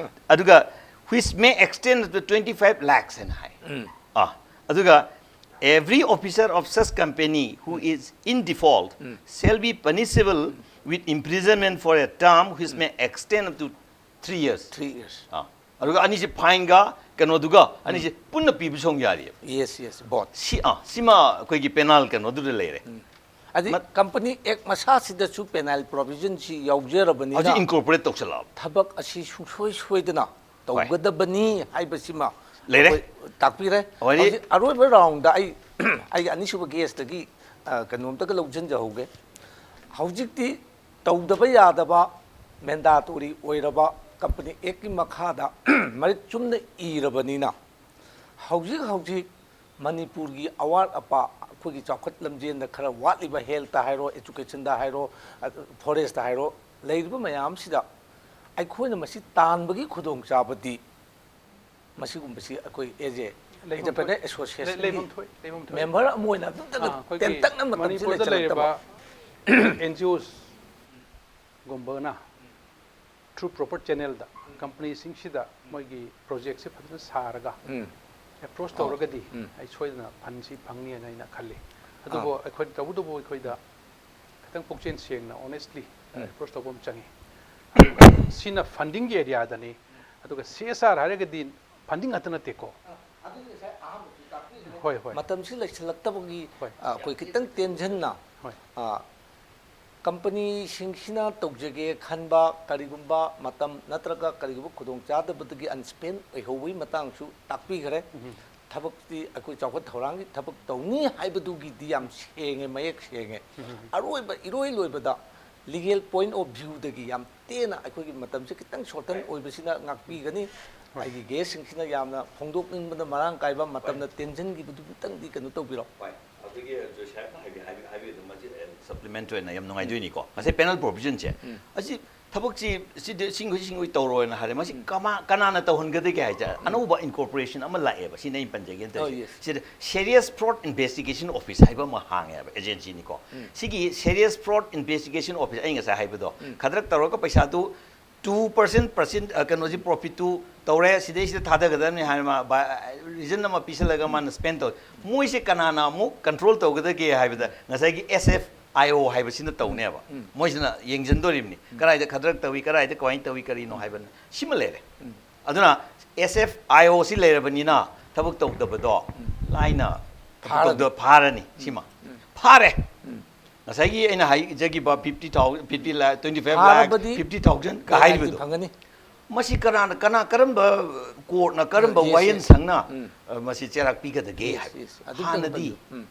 ꯑꯗꯨꯒ which may extend to twenty five lakhs ꯍꯥꯏꯅ ꯍꯥꯏ꯫ ꯑꯥ, ꯑꯗꯨꯒ every officer of such company who is in default shall be punishable with imprisonment for a term which may extend up to three years. Three years. ꯑꯥ, ꯑꯗꯨꯒ ꯑꯅꯤꯁꯦ fine ꯒ ꯀꯩꯅꯣꯗꯨꯒ ꯑꯅꯤꯁꯦ ꯄꯨꯟꯅ ꯄꯤꯕꯁꯨ ꯑꯃꯨꯛ ꯌꯥꯔꯤꯑꯕ꯫ Yes, yes, both. ꯁꯤ ꯑꯥ, ꯁꯤꯃ ꯑꯩꯈꯣꯏꯒꯤ penal ꯀꯩꯅꯣꯗꯨꯗ ꯂꯩꯔꯦ꯫ ꯑꯗꯩ ꯃ- Company Act ꯃꯁꯥꯁꯤꯗꯁꯨ penal provision ꯁꯤ ꯌꯥꯎꯖꯔꯕꯅꯤꯅ ꯍꯧꯖꯤꯛ incorporate ꯇꯧꯁꯜꯂꯛꯑꯕ꯫ ꯊꯕꯛ ꯑꯁꯤ ꯁꯨꯡꯁꯣꯏ ꯁꯣꯏꯗꯅ ꯇꯧꯒꯗꯕꯅꯤ ꯍꯥꯏꯕꯁꯤꯃ ꯂꯩꯔꯦ꯫ ꯑꯩꯈꯣꯏ ꯇꯥꯛꯄꯤꯔꯦ꯫ ꯋꯥꯔꯤ- ꯍꯧꯖꯤꯛ ꯑꯔꯣꯏꯕ round ꯗ ꯑꯩ ꯑꯩꯒꯤ ꯑꯅꯤꯁꯨꯕ guest ꯇꯒꯤ, ꯑ, ꯀꯩꯅꯣꯝꯇꯒ ꯂꯧꯁꯤꯟꯖꯍꯧꯒꯦ꯫ ꯍꯧꯖꯤꯛꯇꯤ ꯇꯧꯗꯕ ꯌꯥꯗꯕ mandatory ꯑꯣꯏꯔꯕ Company Act ꯀꯤ ꯃꯈꯥꯗ ꯃꯔꯤꯛ ꯆꯨꯝꯅ ꯏꯔꯕꯅꯤꯅ ꯍꯧꯖꯤꯛ ꯍꯧꯖꯤꯛ ꯃꯅꯤꯄꯨꯔꯒꯤ ꯑꯋꯥꯠ ꯑꯄꯥ, ꯑꯩꯈꯣꯏꯒꯤ ꯆꯥꯎꯈꯠ ꯂꯝꯖꯦꯟꯗ ꯈꯔ ꯋꯥꯠꯂꯤꯕ health ꯇ ꯍꯥꯏꯔꯣ, education ꯗ ꯍꯥꯏꯔꯣ, ꯑ, forest ꯇ ꯍꯥꯏꯔꯣ, ꯂꯩꯔꯤꯕ ꯃꯌꯥꯝꯁꯤꯗ ꯑꯩꯈꯣꯏꯅ ꯃꯁꯤ ꯇꯥꯟꯕꯒꯤ ꯈꯨꯗꯣꯡꯆꯥꯕꯗꯤ ꯃꯁꯤꯒꯨꯝꯕꯁꯤ ꯑꯩꯈꯣꯏ as a ꯂꯩꯐꯝ entrepreneur ꯊꯣꯛꯏ꯫ association ꯂꯩ- ꯂꯩꯐꯝ ꯊꯣꯛꯏ, ꯂꯩꯐꯝ ꯊꯣꯛꯏ꯫ member ꯑꯃ ꯑꯣꯏꯅ ꯑꯗꯨꯝꯇꯒ ꯑꯥ, ꯑꯩꯈꯣꯏꯒꯤ ꯇꯦꯟꯇꯛꯅ ꯃꯇꯝꯁꯤ ꯃꯅꯤꯄꯨꯔꯗ ꯂꯩꯖꯜꯂꯛꯇꯕ꯫ ꯂꯩꯔꯤꯕ N G Os ꯒꯨꯝꯕꯅ through proper channel ꯗ company ꯁꯤꯡꯁꯤꯗ ꯃꯣꯏꯒꯤ project ꯁꯦ ꯐꯖꯅ ꯁꯥꯔꯒ ꯎꯝ꯫ approach ꯇꯧꯔꯒꯗꯤ ꯎꯝ꯫ ꯑꯩ ꯁꯣꯏꯗꯅ fund ꯁꯤ ꯐꯪꯅꯤ ꯍꯥꯏꯅ ꯑꯩꯅ ꯈꯜꯂꯤ꯫ ꯑꯗꯨꯕꯨ ꯑꯩꯈꯣꯏ ꯇꯧꯕꯇꯕꯨ ꯑꯩꯈꯣꯏꯗ ꯈꯤꯇꯪ ꯄꯨꯛꯆꯦꯜ ꯁꯦꯡꯅ honestly ꯎꯝ꯫ approach ꯇꯧꯕ ꯑꯃ ꯆꯪꯉꯤ꯫ ꯑꯗꯨꯒ ꯁꯤꯅ funding ꯒꯤ area ꯗꯅꯤ꯫ ꯑꯗꯨꯒ C S R ꯍꯥꯏꯔꯒꯗꯤ funding ꯉꯥꯛꯇ ꯅꯠꯇꯦꯀꯣ꯫ ꯍꯣꯏ, ꯍꯣꯏ꯫ ꯃꯇꯝꯁꯤ ꯂꯩꯁꯤꯜꯂꯛꯇꯕꯒꯤ ꯍꯣꯏ꯫ ꯑ, ꯑꯩꯈꯣꯏ ꯈꯤꯇꯪ ꯇꯦꯟꯁꯤꯟꯅ ꯍꯣꯏ꯫ ꯑ, company ꯁꯤꯡꯁꯤꯅ ꯇꯧꯖꯒꯦ ꯈꯟꯕ ꯀꯔꯤꯒꯨꯝꯕ ꯃꯇꯝ ꯅꯠꯇ꯭ꯔꯒ ꯀꯔꯤꯒꯨꯝꯕ ꯈꯨꯗꯣꯡꯆꯥꯗꯕꯗꯒꯤ unspent ꯑꯣꯏꯍꯧꯕꯒꯤ ꯃꯇꯥꯡꯁꯨ ꯇꯥꯛꯄꯤꯈ꯭ꯔꯦ꯫ ꯎꯝ꯫ ꯊꯕꯛꯇꯤ ꯑꯩꯈꯣꯏ ꯆꯥꯎꯈꯠ ꯊꯧꯔꯥꯡꯒꯤ ꯊꯕꯛ ꯇꯧꯅꯤ ꯍꯥꯏꯕꯗꯨꯒꯤꯗꯤ ꯌꯥꯝ ꯁꯦꯡꯉꯦ, ꯃꯌꯦꯛ ꯁꯦꯡꯉꯦ꯫ ꯑꯔꯣꯏꯕ, ꯏꯔꯣꯏ ꯂꯣꯏꯕꯗ legal point of view ꯗꯒꯤ ꯌꯥꯝ ꯇꯦꯟꯅ ꯑꯩꯈꯣꯏꯒꯤ ꯃꯇꯝꯁꯦ ꯈꯤꯇꯪ shorten ꯑꯣꯏꯕꯁꯤꯅ ꯉꯥꯛꯄꯤꯒꯅꯤ꯫ ꯑꯩꯒꯤ guest ꯁꯤꯡꯁꯤꯅ ꯌꯥꯝꯅ ꯐꯣꯡꯗꯣꯛꯅꯤꯡꯕꯗ ꯃꯔꯥꯡ ꯀꯥꯏꯕ ꯃꯇꯝꯅ ꯇꯦꯟꯁꯤꯟꯈꯤꯕꯗꯨ ꯈꯤꯇꯪꯗꯤ ꯀꯩꯅꯣ ꯇꯧꯕꯤꯔꯣ꯫ ꯍꯣꯏ, ꯑꯗꯨꯒꯤ ꯖꯣꯏ ꯁꯥꯍꯦꯕꯅ ꯍꯥꯏꯕꯤ-, ꯍꯥꯏꯕꯤ-, ꯍꯥꯏꯕꯤꯗꯣ ꯃꯁꯤ, ꯑꯦ, supplement ꯑꯣꯏꯅ ꯌꯥꯝ ꯅꯨꯡꯉꯥꯏꯗꯣꯏꯅꯤꯀꯣ꯫ ꯉꯁꯥꯏ penal provision ꯁꯦ, ꯑꯁꯤ ꯊꯕꯛꯁꯤ ꯁꯤꯗꯤ ꯁꯤꯡꯈꯣꯏ ꯁꯤꯡꯈꯣꯏ ꯇꯧꯔꯣꯏꯅ ꯍꯥꯏꯔꯦ꯫ ꯃꯁꯤ ꯀꯃꯥ ꯀꯅꯥꯅ ꯇꯧꯍꯟꯒꯗꯒꯦ ꯍꯥꯏꯁꯦ, ꯑꯅꯧꯕ ꯏꯟꯀꯣꯔꯄꯣꯔꯦꯁꯟ ꯑꯃ ꯂꯥꯛꯑꯦꯕ꯫ ꯁꯤꯅ ꯑꯩꯅ ꯄꯟꯖꯒꯦꯅ Oh, ꯇꯧꯔꯤꯁꯦ꯫ yes. ꯁꯤꯗ ꯁꯦꯔꯤꯌꯁ ꯐ꯭ꯔꯣꯗ ꯏꯟꯚꯦꯁꯇꯤꯒꯦꯁꯟ ꯑꯣꯐꯤꯁ ꯍꯥꯏꯕ ꯑꯃ ꯍꯥꯡꯉꯦꯕ, ꯑꯦꯖꯦꯟꯁꯤꯅꯤꯀꯣ꯫ ꯁꯤꯒꯤ ꯁꯦꯔꯤꯌꯁ ꯐ꯭ꯔꯣꯗ ꯏꯟꯚꯦꯁꯇꯤꯒꯦꯁꯟ ꯑꯣꯐꯤꯁ, ꯑꯩ ꯉꯁꯥꯏ ꯍꯥꯏꯕꯗꯣ, ꯈꯗ꯭ꯔꯛ ꯇꯧꯔꯒ ꯄꯩꯁꯥꯗꯨ ꯇꯨ ꯄꯔꯁꯦꯟ ꯄꯔꯁꯦꯟ ꯀꯩꯅꯣꯁꯤ ꯄ꯭ꯔꯣꯐꯤꯠꯇꯨ ꯇꯧꯔꯦ, ꯁꯤꯗꯩꯁꯤꯗ ꯊꯥꯗꯒꯗꯕꯅꯤ ꯍꯥꯏꯅ ꯃꯥ ꯔꯤꯖꯟ ꯑꯃ ꯄꯤꯁꯜꯂꯒ ꯃꯥꯅ ꯁ꯭ꯄꯦꯟ ꯇꯧ꯫ ꯃꯣꯏꯁꯦ ꯀꯅꯥꯅ ꯑꯃꯨꯛ ꯀꯟꯇ꯭ꯔꯣꯜ ꯇꯧꯒꯗꯒꯦ ꯍꯥꯏꯕꯗ, ꯉꯁꯥꯏꯒꯤ ꯑꯦꯁ ꯑꯦꯐ ꯑꯥꯏ ꯑꯣ ꯍꯥꯏꯕꯁꯤꯅ ꯇꯧꯅꯦꯕ꯫ ꯃꯣꯏꯁꯤꯅ ꯌꯦꯡꯁꯤꯟꯗꯣꯔꯤꯕꯅꯤ, ꯀꯗꯥꯏꯗ ꯈꯗ꯭ꯔꯛ ꯇꯧꯏ, ꯀꯗꯥꯏꯗ ꯀꯃꯥꯏꯅ ꯇꯧꯏ, ꯀꯔꯤꯅꯣ ꯍꯥꯏꯕꯅ ꯁꯤꯃ ꯂꯩꯔꯦ꯫ ꯑꯗꯨꯅ ꯑꯦꯁ ꯑꯦꯐ ꯑꯥꯏ ꯑꯣ ꯁꯤ ꯂꯩꯔꯕꯅꯤꯅ ꯊꯕꯛ ꯇꯧꯗꯕꯗꯣ ꯂꯥꯏꯅ ꯊꯕꯛ ꯐꯥꯔꯅꯤ꯫ ꯇꯧꯗ-, ꯐꯥꯔꯅꯤ꯫ ꯁꯤꯃ ꯐꯥꯔꯦ꯫ ꯉꯁꯥꯏꯒꯤ ꯑꯩꯅ ꯍꯥꯏꯖꯈꯤꯕ ꯐꯤꯐꯇꯤ ꯊꯥꯎꯖꯟ, ꯐꯤꯐꯇꯤ ꯂꯥꯛ, ꯇ꯭ꯋꯦꯟꯇꯤ ꯐꯥꯏꯚ ꯂꯥꯛ, ꯐꯥꯔꯕꯗꯤ ꯐꯤꯐꯇꯤ ꯊꯥꯎꯖꯟ ꯀ ꯍꯥꯏꯔꯤꯕꯗꯣ, ꯐꯪꯒꯅꯤ꯫ ꯃꯁꯤ ꯀꯅꯥꯅ, ꯀꯅꯥ, ꯀꯔꯝꯕ ꯀꯣꯔꯠꯅ, ꯀꯔꯝꯕ Yes, yes, ꯋꯥꯌꯦꯜ yes. ꯁꯪꯅ, ꯑ, ꯃꯁꯤ ꯆꯩꯔꯥꯛ ꯄꯤꯒꯗꯒꯦ Yes, ꯍꯥꯏꯕ? yes. ꯑꯗꯨꯝꯇꯪ ꯍꯥꯟꯅꯗꯤ ꯄꯟꯕꯤꯌꯨ꯫ ꯎꯝ.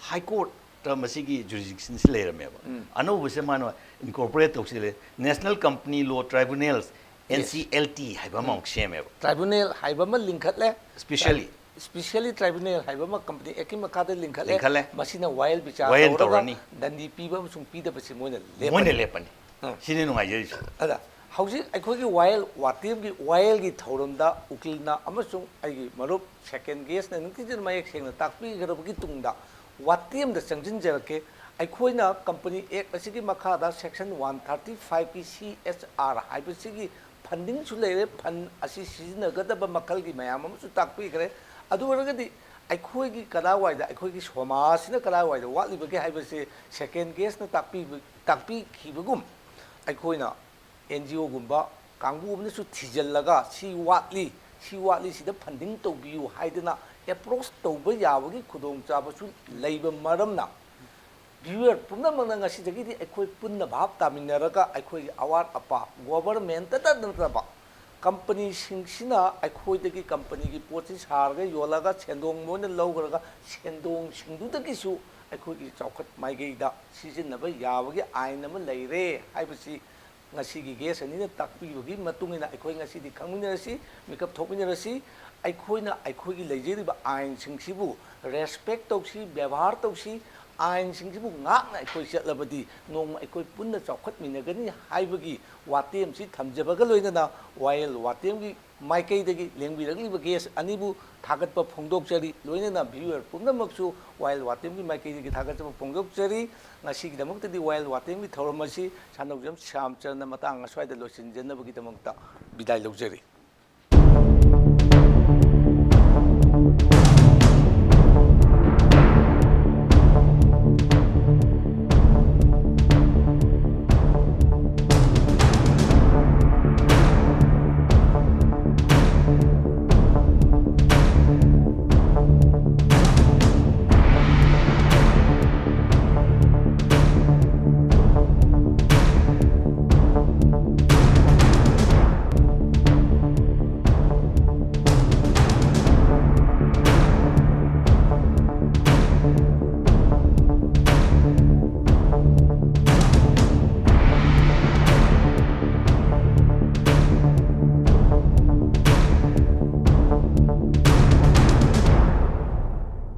ꯍꯥꯏ ꯀꯣꯔꯠꯇ ꯃꯁꯤꯒꯤ ꯖꯨꯔꯤꯁꯗꯤꯛꯁꯟꯁꯤ ꯂꯩꯔꯝꯃꯦꯕ꯫ ꯑꯅꯧꯕꯁꯦ ꯃꯥꯅ ꯏꯟꯀꯣꯔꯄꯣꯔꯦꯠ ꯇꯧꯁꯤꯜꯂꯦ꯫ National Company Law Tribunals, Yes. N C L T ꯍꯥꯏꯕ ꯑꯃ ꯑꯃꯨꯛ ꯁꯦꯝꯃꯦꯕ꯫ ꯇ꯭ꯔꯥꯏꯕꯨꯅꯦꯜ ꯍꯥꯏꯕ ꯑꯃ ꯂꯤꯡꯈꯠꯂꯦ꯫ Specially. ꯁ꯭ꯄꯤꯁꯦꯜꯂꯤ ꯇ꯭ꯔꯥꯏꯕꯨꯅꯦꯜ ꯍꯥꯏꯕ ꯑꯃ ꯀꯝꯄꯅꯤ ꯑꯦꯛꯀꯤ ꯃꯈꯥꯗ ꯂꯤꯡꯈꯠꯂꯦ꯫ ꯂꯤꯡꯈꯠꯂꯦ꯫ ꯃꯁꯤꯅ ꯋꯥꯌꯦꯜ ꯕꯤꯆꯥꯔ ꯋꯥꯌꯦꯜ ꯇꯧꯔꯒ ꯇꯧꯔꯅꯤ꯫ ꯗꯟꯗꯤ ꯄꯤꯕ ꯑꯃꯁꯨꯡ ꯄꯤꯗꯕꯁꯤ ꯃꯣꯏꯅ ꯃꯣꯏꯅ ꯂꯦꯞꯄꯅꯤ꯫ ꯂꯦꯞꯄꯅꯤ꯫ ꯎꯝ. ꯁꯤꯅꯤ ꯅꯨꯡꯉꯥꯏꯖꯔꯤꯁꯦ꯫ ꯑꯗ ꯍꯧꯖꯤꯛ ꯑꯩꯈꯣꯏꯒꯤ ꯋꯥꯌꯦꯜ, ꯋꯥꯇꯦꯝꯒꯤ ꯋꯥꯌꯦꯜꯒꯤ ꯊꯧꯔꯝꯗ ꯎꯀꯤꯜꯅ ꯑꯃꯁꯨꯡ ꯑꯩꯒꯤ ꯃꯔꯨꯞ ꯁꯦꯀꯦꯟ ꯒꯦꯁꯅ ꯅꯤꯡꯊꯤꯖꯅ ꯃꯌꯦꯛ ꯁꯦꯡꯅ ꯇꯥꯛꯄꯤꯈ꯭ꯔꯕꯒꯤ ꯇꯨꯡꯗ ꯋꯥꯇꯦꯝꯗ ꯆꯪꯁꯤꯟꯖꯔꯛꯀꯦ꯫ ꯑꯩꯈꯣꯏꯅ ꯀꯝꯄꯅꯤ ꯑꯦꯛ ꯑꯁꯤꯒꯤ ꯃꯈꯥꯗ ꯁꯦꯛꯁꯟ ꯋꯥꯟ ꯊꯥꯔꯇꯤ ꯐꯥꯏꯚꯀꯤ ꯁꯤ ꯑꯦꯁ ꯑꯥꯔ ꯍꯥꯏꯕꯁꯤꯒꯤ ꯐꯟꯗꯤꯡꯁꯨ ꯂꯩꯔꯦ, ꯐꯟ ꯑꯁꯤ ꯁꯤꯖꯤꯟꯅꯒꯗꯕ ꯃꯈꯜꯒꯤ ꯃꯌꯥꯝ ꯑꯃꯁꯨ ꯇꯥꯛꯄꯤꯈ꯭ꯔꯦ꯫ ꯑꯗꯨ ꯑꯣꯏꯔꯒꯗꯤ ꯑꯩꯈꯣꯏꯒꯤ ꯀꯗꯥꯏꯋꯥꯏꯗ, ꯑꯩꯈꯣꯏꯒꯤ ꯁꯃꯥꯖꯁꯤꯅ ꯀꯗꯥꯏꯋꯥꯏꯗ ꯋꯥꯠꯂꯤꯕꯒꯦ ꯍꯥꯏꯕꯁꯦ ꯁꯦꯀꯦꯟ ꯒꯦꯁꯅ ꯇꯥꯛꯄꯤꯕ-, ꯇꯥꯛꯄꯤꯈꯤꯕꯒꯨꯝ, ꯑꯩꯈꯣꯏꯅ ꯑꯦꯟ ꯖꯤ ꯑꯣꯒꯨꯝꯕ ꯀꯥꯡꯕꯨ ꯑꯃꯅꯁꯨ ꯊꯤꯖꯤꯜꯂꯒ ꯁꯤ ꯋꯥꯠꯂꯤ, ꯁꯤ ꯋꯥꯠꯂꯤ, ꯁꯤꯗ ꯐꯟꯗꯤꯡ ꯇꯧꯕꯤꯌꯨ ꯍꯥꯏꯗꯅ ꯑꯦꯄ꯭ꯔꯣꯁ ꯇꯧꯕ ꯌꯥꯕꯒꯤ ꯈꯨꯗꯣꯡꯆꯥꯕꯁꯨ ꯂꯩꯕ ꯃꯔꯝꯅ, ꯚ꯭ꯌꯨꯋꯔ ꯄꯨꯝꯅꯃꯛꯅ ꯉꯁꯤꯗꯒꯤꯗꯤ ꯑꯩꯈꯣꯏ ꯄꯨꯟꯅ ꯚꯥꯞ ꯇꯥꯃꯤꯟꯅꯔꯒ ꯑꯩꯈꯣꯏꯒꯤ ꯑꯋꯥꯠ ꯑꯄꯥ, ꯒꯣꯕꯔꯃꯦꯟꯇꯇ ꯅꯠꯇꯕ ꯀꯝꯄꯅꯤꯁꯤꯡꯁꯤꯅ ꯑꯩꯈꯣꯏꯗꯒꯤ ꯀꯝꯄꯅꯤꯒꯤ ꯄꯣꯠꯁꯤ ꯁꯥꯔꯒ ꯌꯣꯜꯂꯒ ꯁꯦꯟꯗꯣꯡ ꯃꯣꯏꯅ ꯂꯧꯈ꯭ꯔꯒ ꯁꯦꯟꯗꯣꯡꯁꯤꯡꯗꯨꯗꯒꯤꯁꯨ ꯑꯩꯈꯣꯏꯒꯤ ꯆꯥꯎꯈꯠ ꯃꯥꯏꯀꯩꯗ ꯁꯤꯖꯤꯟꯅꯕ ꯌꯥꯕꯒꯤ ꯑꯥꯏꯟ ꯑꯃ ꯂꯩꯔꯦ ꯍꯥꯏꯕꯁꯤ ꯉꯁꯤꯒꯤ ꯒꯦꯁ ꯑꯅꯤꯅ ꯇꯥꯛꯄꯤꯕꯒꯤ ꯃꯇꯨꯡ ꯏꯟꯅ ꯑꯩꯈꯣꯏ ꯉꯁꯤꯗꯤ ꯈꯪꯃꯤꯟꯅꯔꯁꯤ, ꯃꯤꯀꯞ ꯊꯣꯛꯃꯤꯟꯅꯔꯁꯤ꯫ ꯑꯩꯈꯣꯏꯅ ꯑꯩꯈꯣꯏꯒꯤ ꯂꯩꯖꯔꯤꯕ ꯑꯥꯏꯟꯁꯤꯡꯁꯤꯕꯨ ꯔꯦꯁꯄꯦꯛ ꯇꯧꯁꯤ, ꯕꯦꯕꯥꯔ ꯇꯧꯁꯤ꯫ ꯑꯥꯏꯟꯁꯤꯡꯁꯤꯕꯨ ꯉꯥꯛꯅ ꯑꯩꯈꯣꯏ ꯆꯠꯂꯕꯗꯤ ꯅꯣꯡꯃ ꯑꯩꯈꯣꯏ ꯄꯨꯟꯅ ꯆꯥꯎꯈꯠꯃꯤꯟꯅꯒꯅꯤ ꯍꯥꯏꯕꯒꯤ ꯋꯥꯇꯦꯝꯁꯤ ꯊꯝꯖꯕꯒ ꯂꯣꯏꯅꯅ ꯋꯥꯌꯦꯜ ꯋꯥꯇꯦꯝꯒꯤ ꯃꯥꯏꯀꯩꯗꯒꯤ ꯂꯦꯡꯕꯤꯔꯛꯂꯤꯕ ꯒꯦꯁ ꯑꯅꯤꯕꯨ ꯊꯥꯒꯠꯄ ꯐꯣꯡꯗꯣꯛꯆꯔꯤ꯫ ꯂꯣꯏꯅꯅ ꯚꯤꯌꯨꯋꯔ ꯄꯨꯝꯅꯃꯛꯁꯨ ꯋꯥꯌꯦꯜ ꯋꯥꯇꯦꯝꯒꯤ ꯃꯥꯏꯀꯩꯗꯒꯤ ꯊꯥꯒꯠꯆꯕ ꯐꯣꯡꯗꯣꯛꯆꯔꯤ꯫ ꯉꯁꯤꯒꯤꯗꯃꯛꯇꯗꯤ ꯋꯥꯌꯦꯜ ꯋꯥꯇꯦꯝꯒꯤ ꯊꯧꯔꯝ ꯑꯁꯤ ꯁꯥꯟꯅꯧꯖꯝ ꯁ꯭ꯌꯥꯝꯆꯔꯟꯅ ꯃꯇꯥꯡ ꯑꯁ꯭ꯋꯥꯏꯗ ꯂꯣꯏꯁꯤꯟꯖꯅꯕꯒꯤꯗꯃꯛꯇ ꯕꯤꯗꯥꯏ ꯂꯧꯖꯔꯤ꯫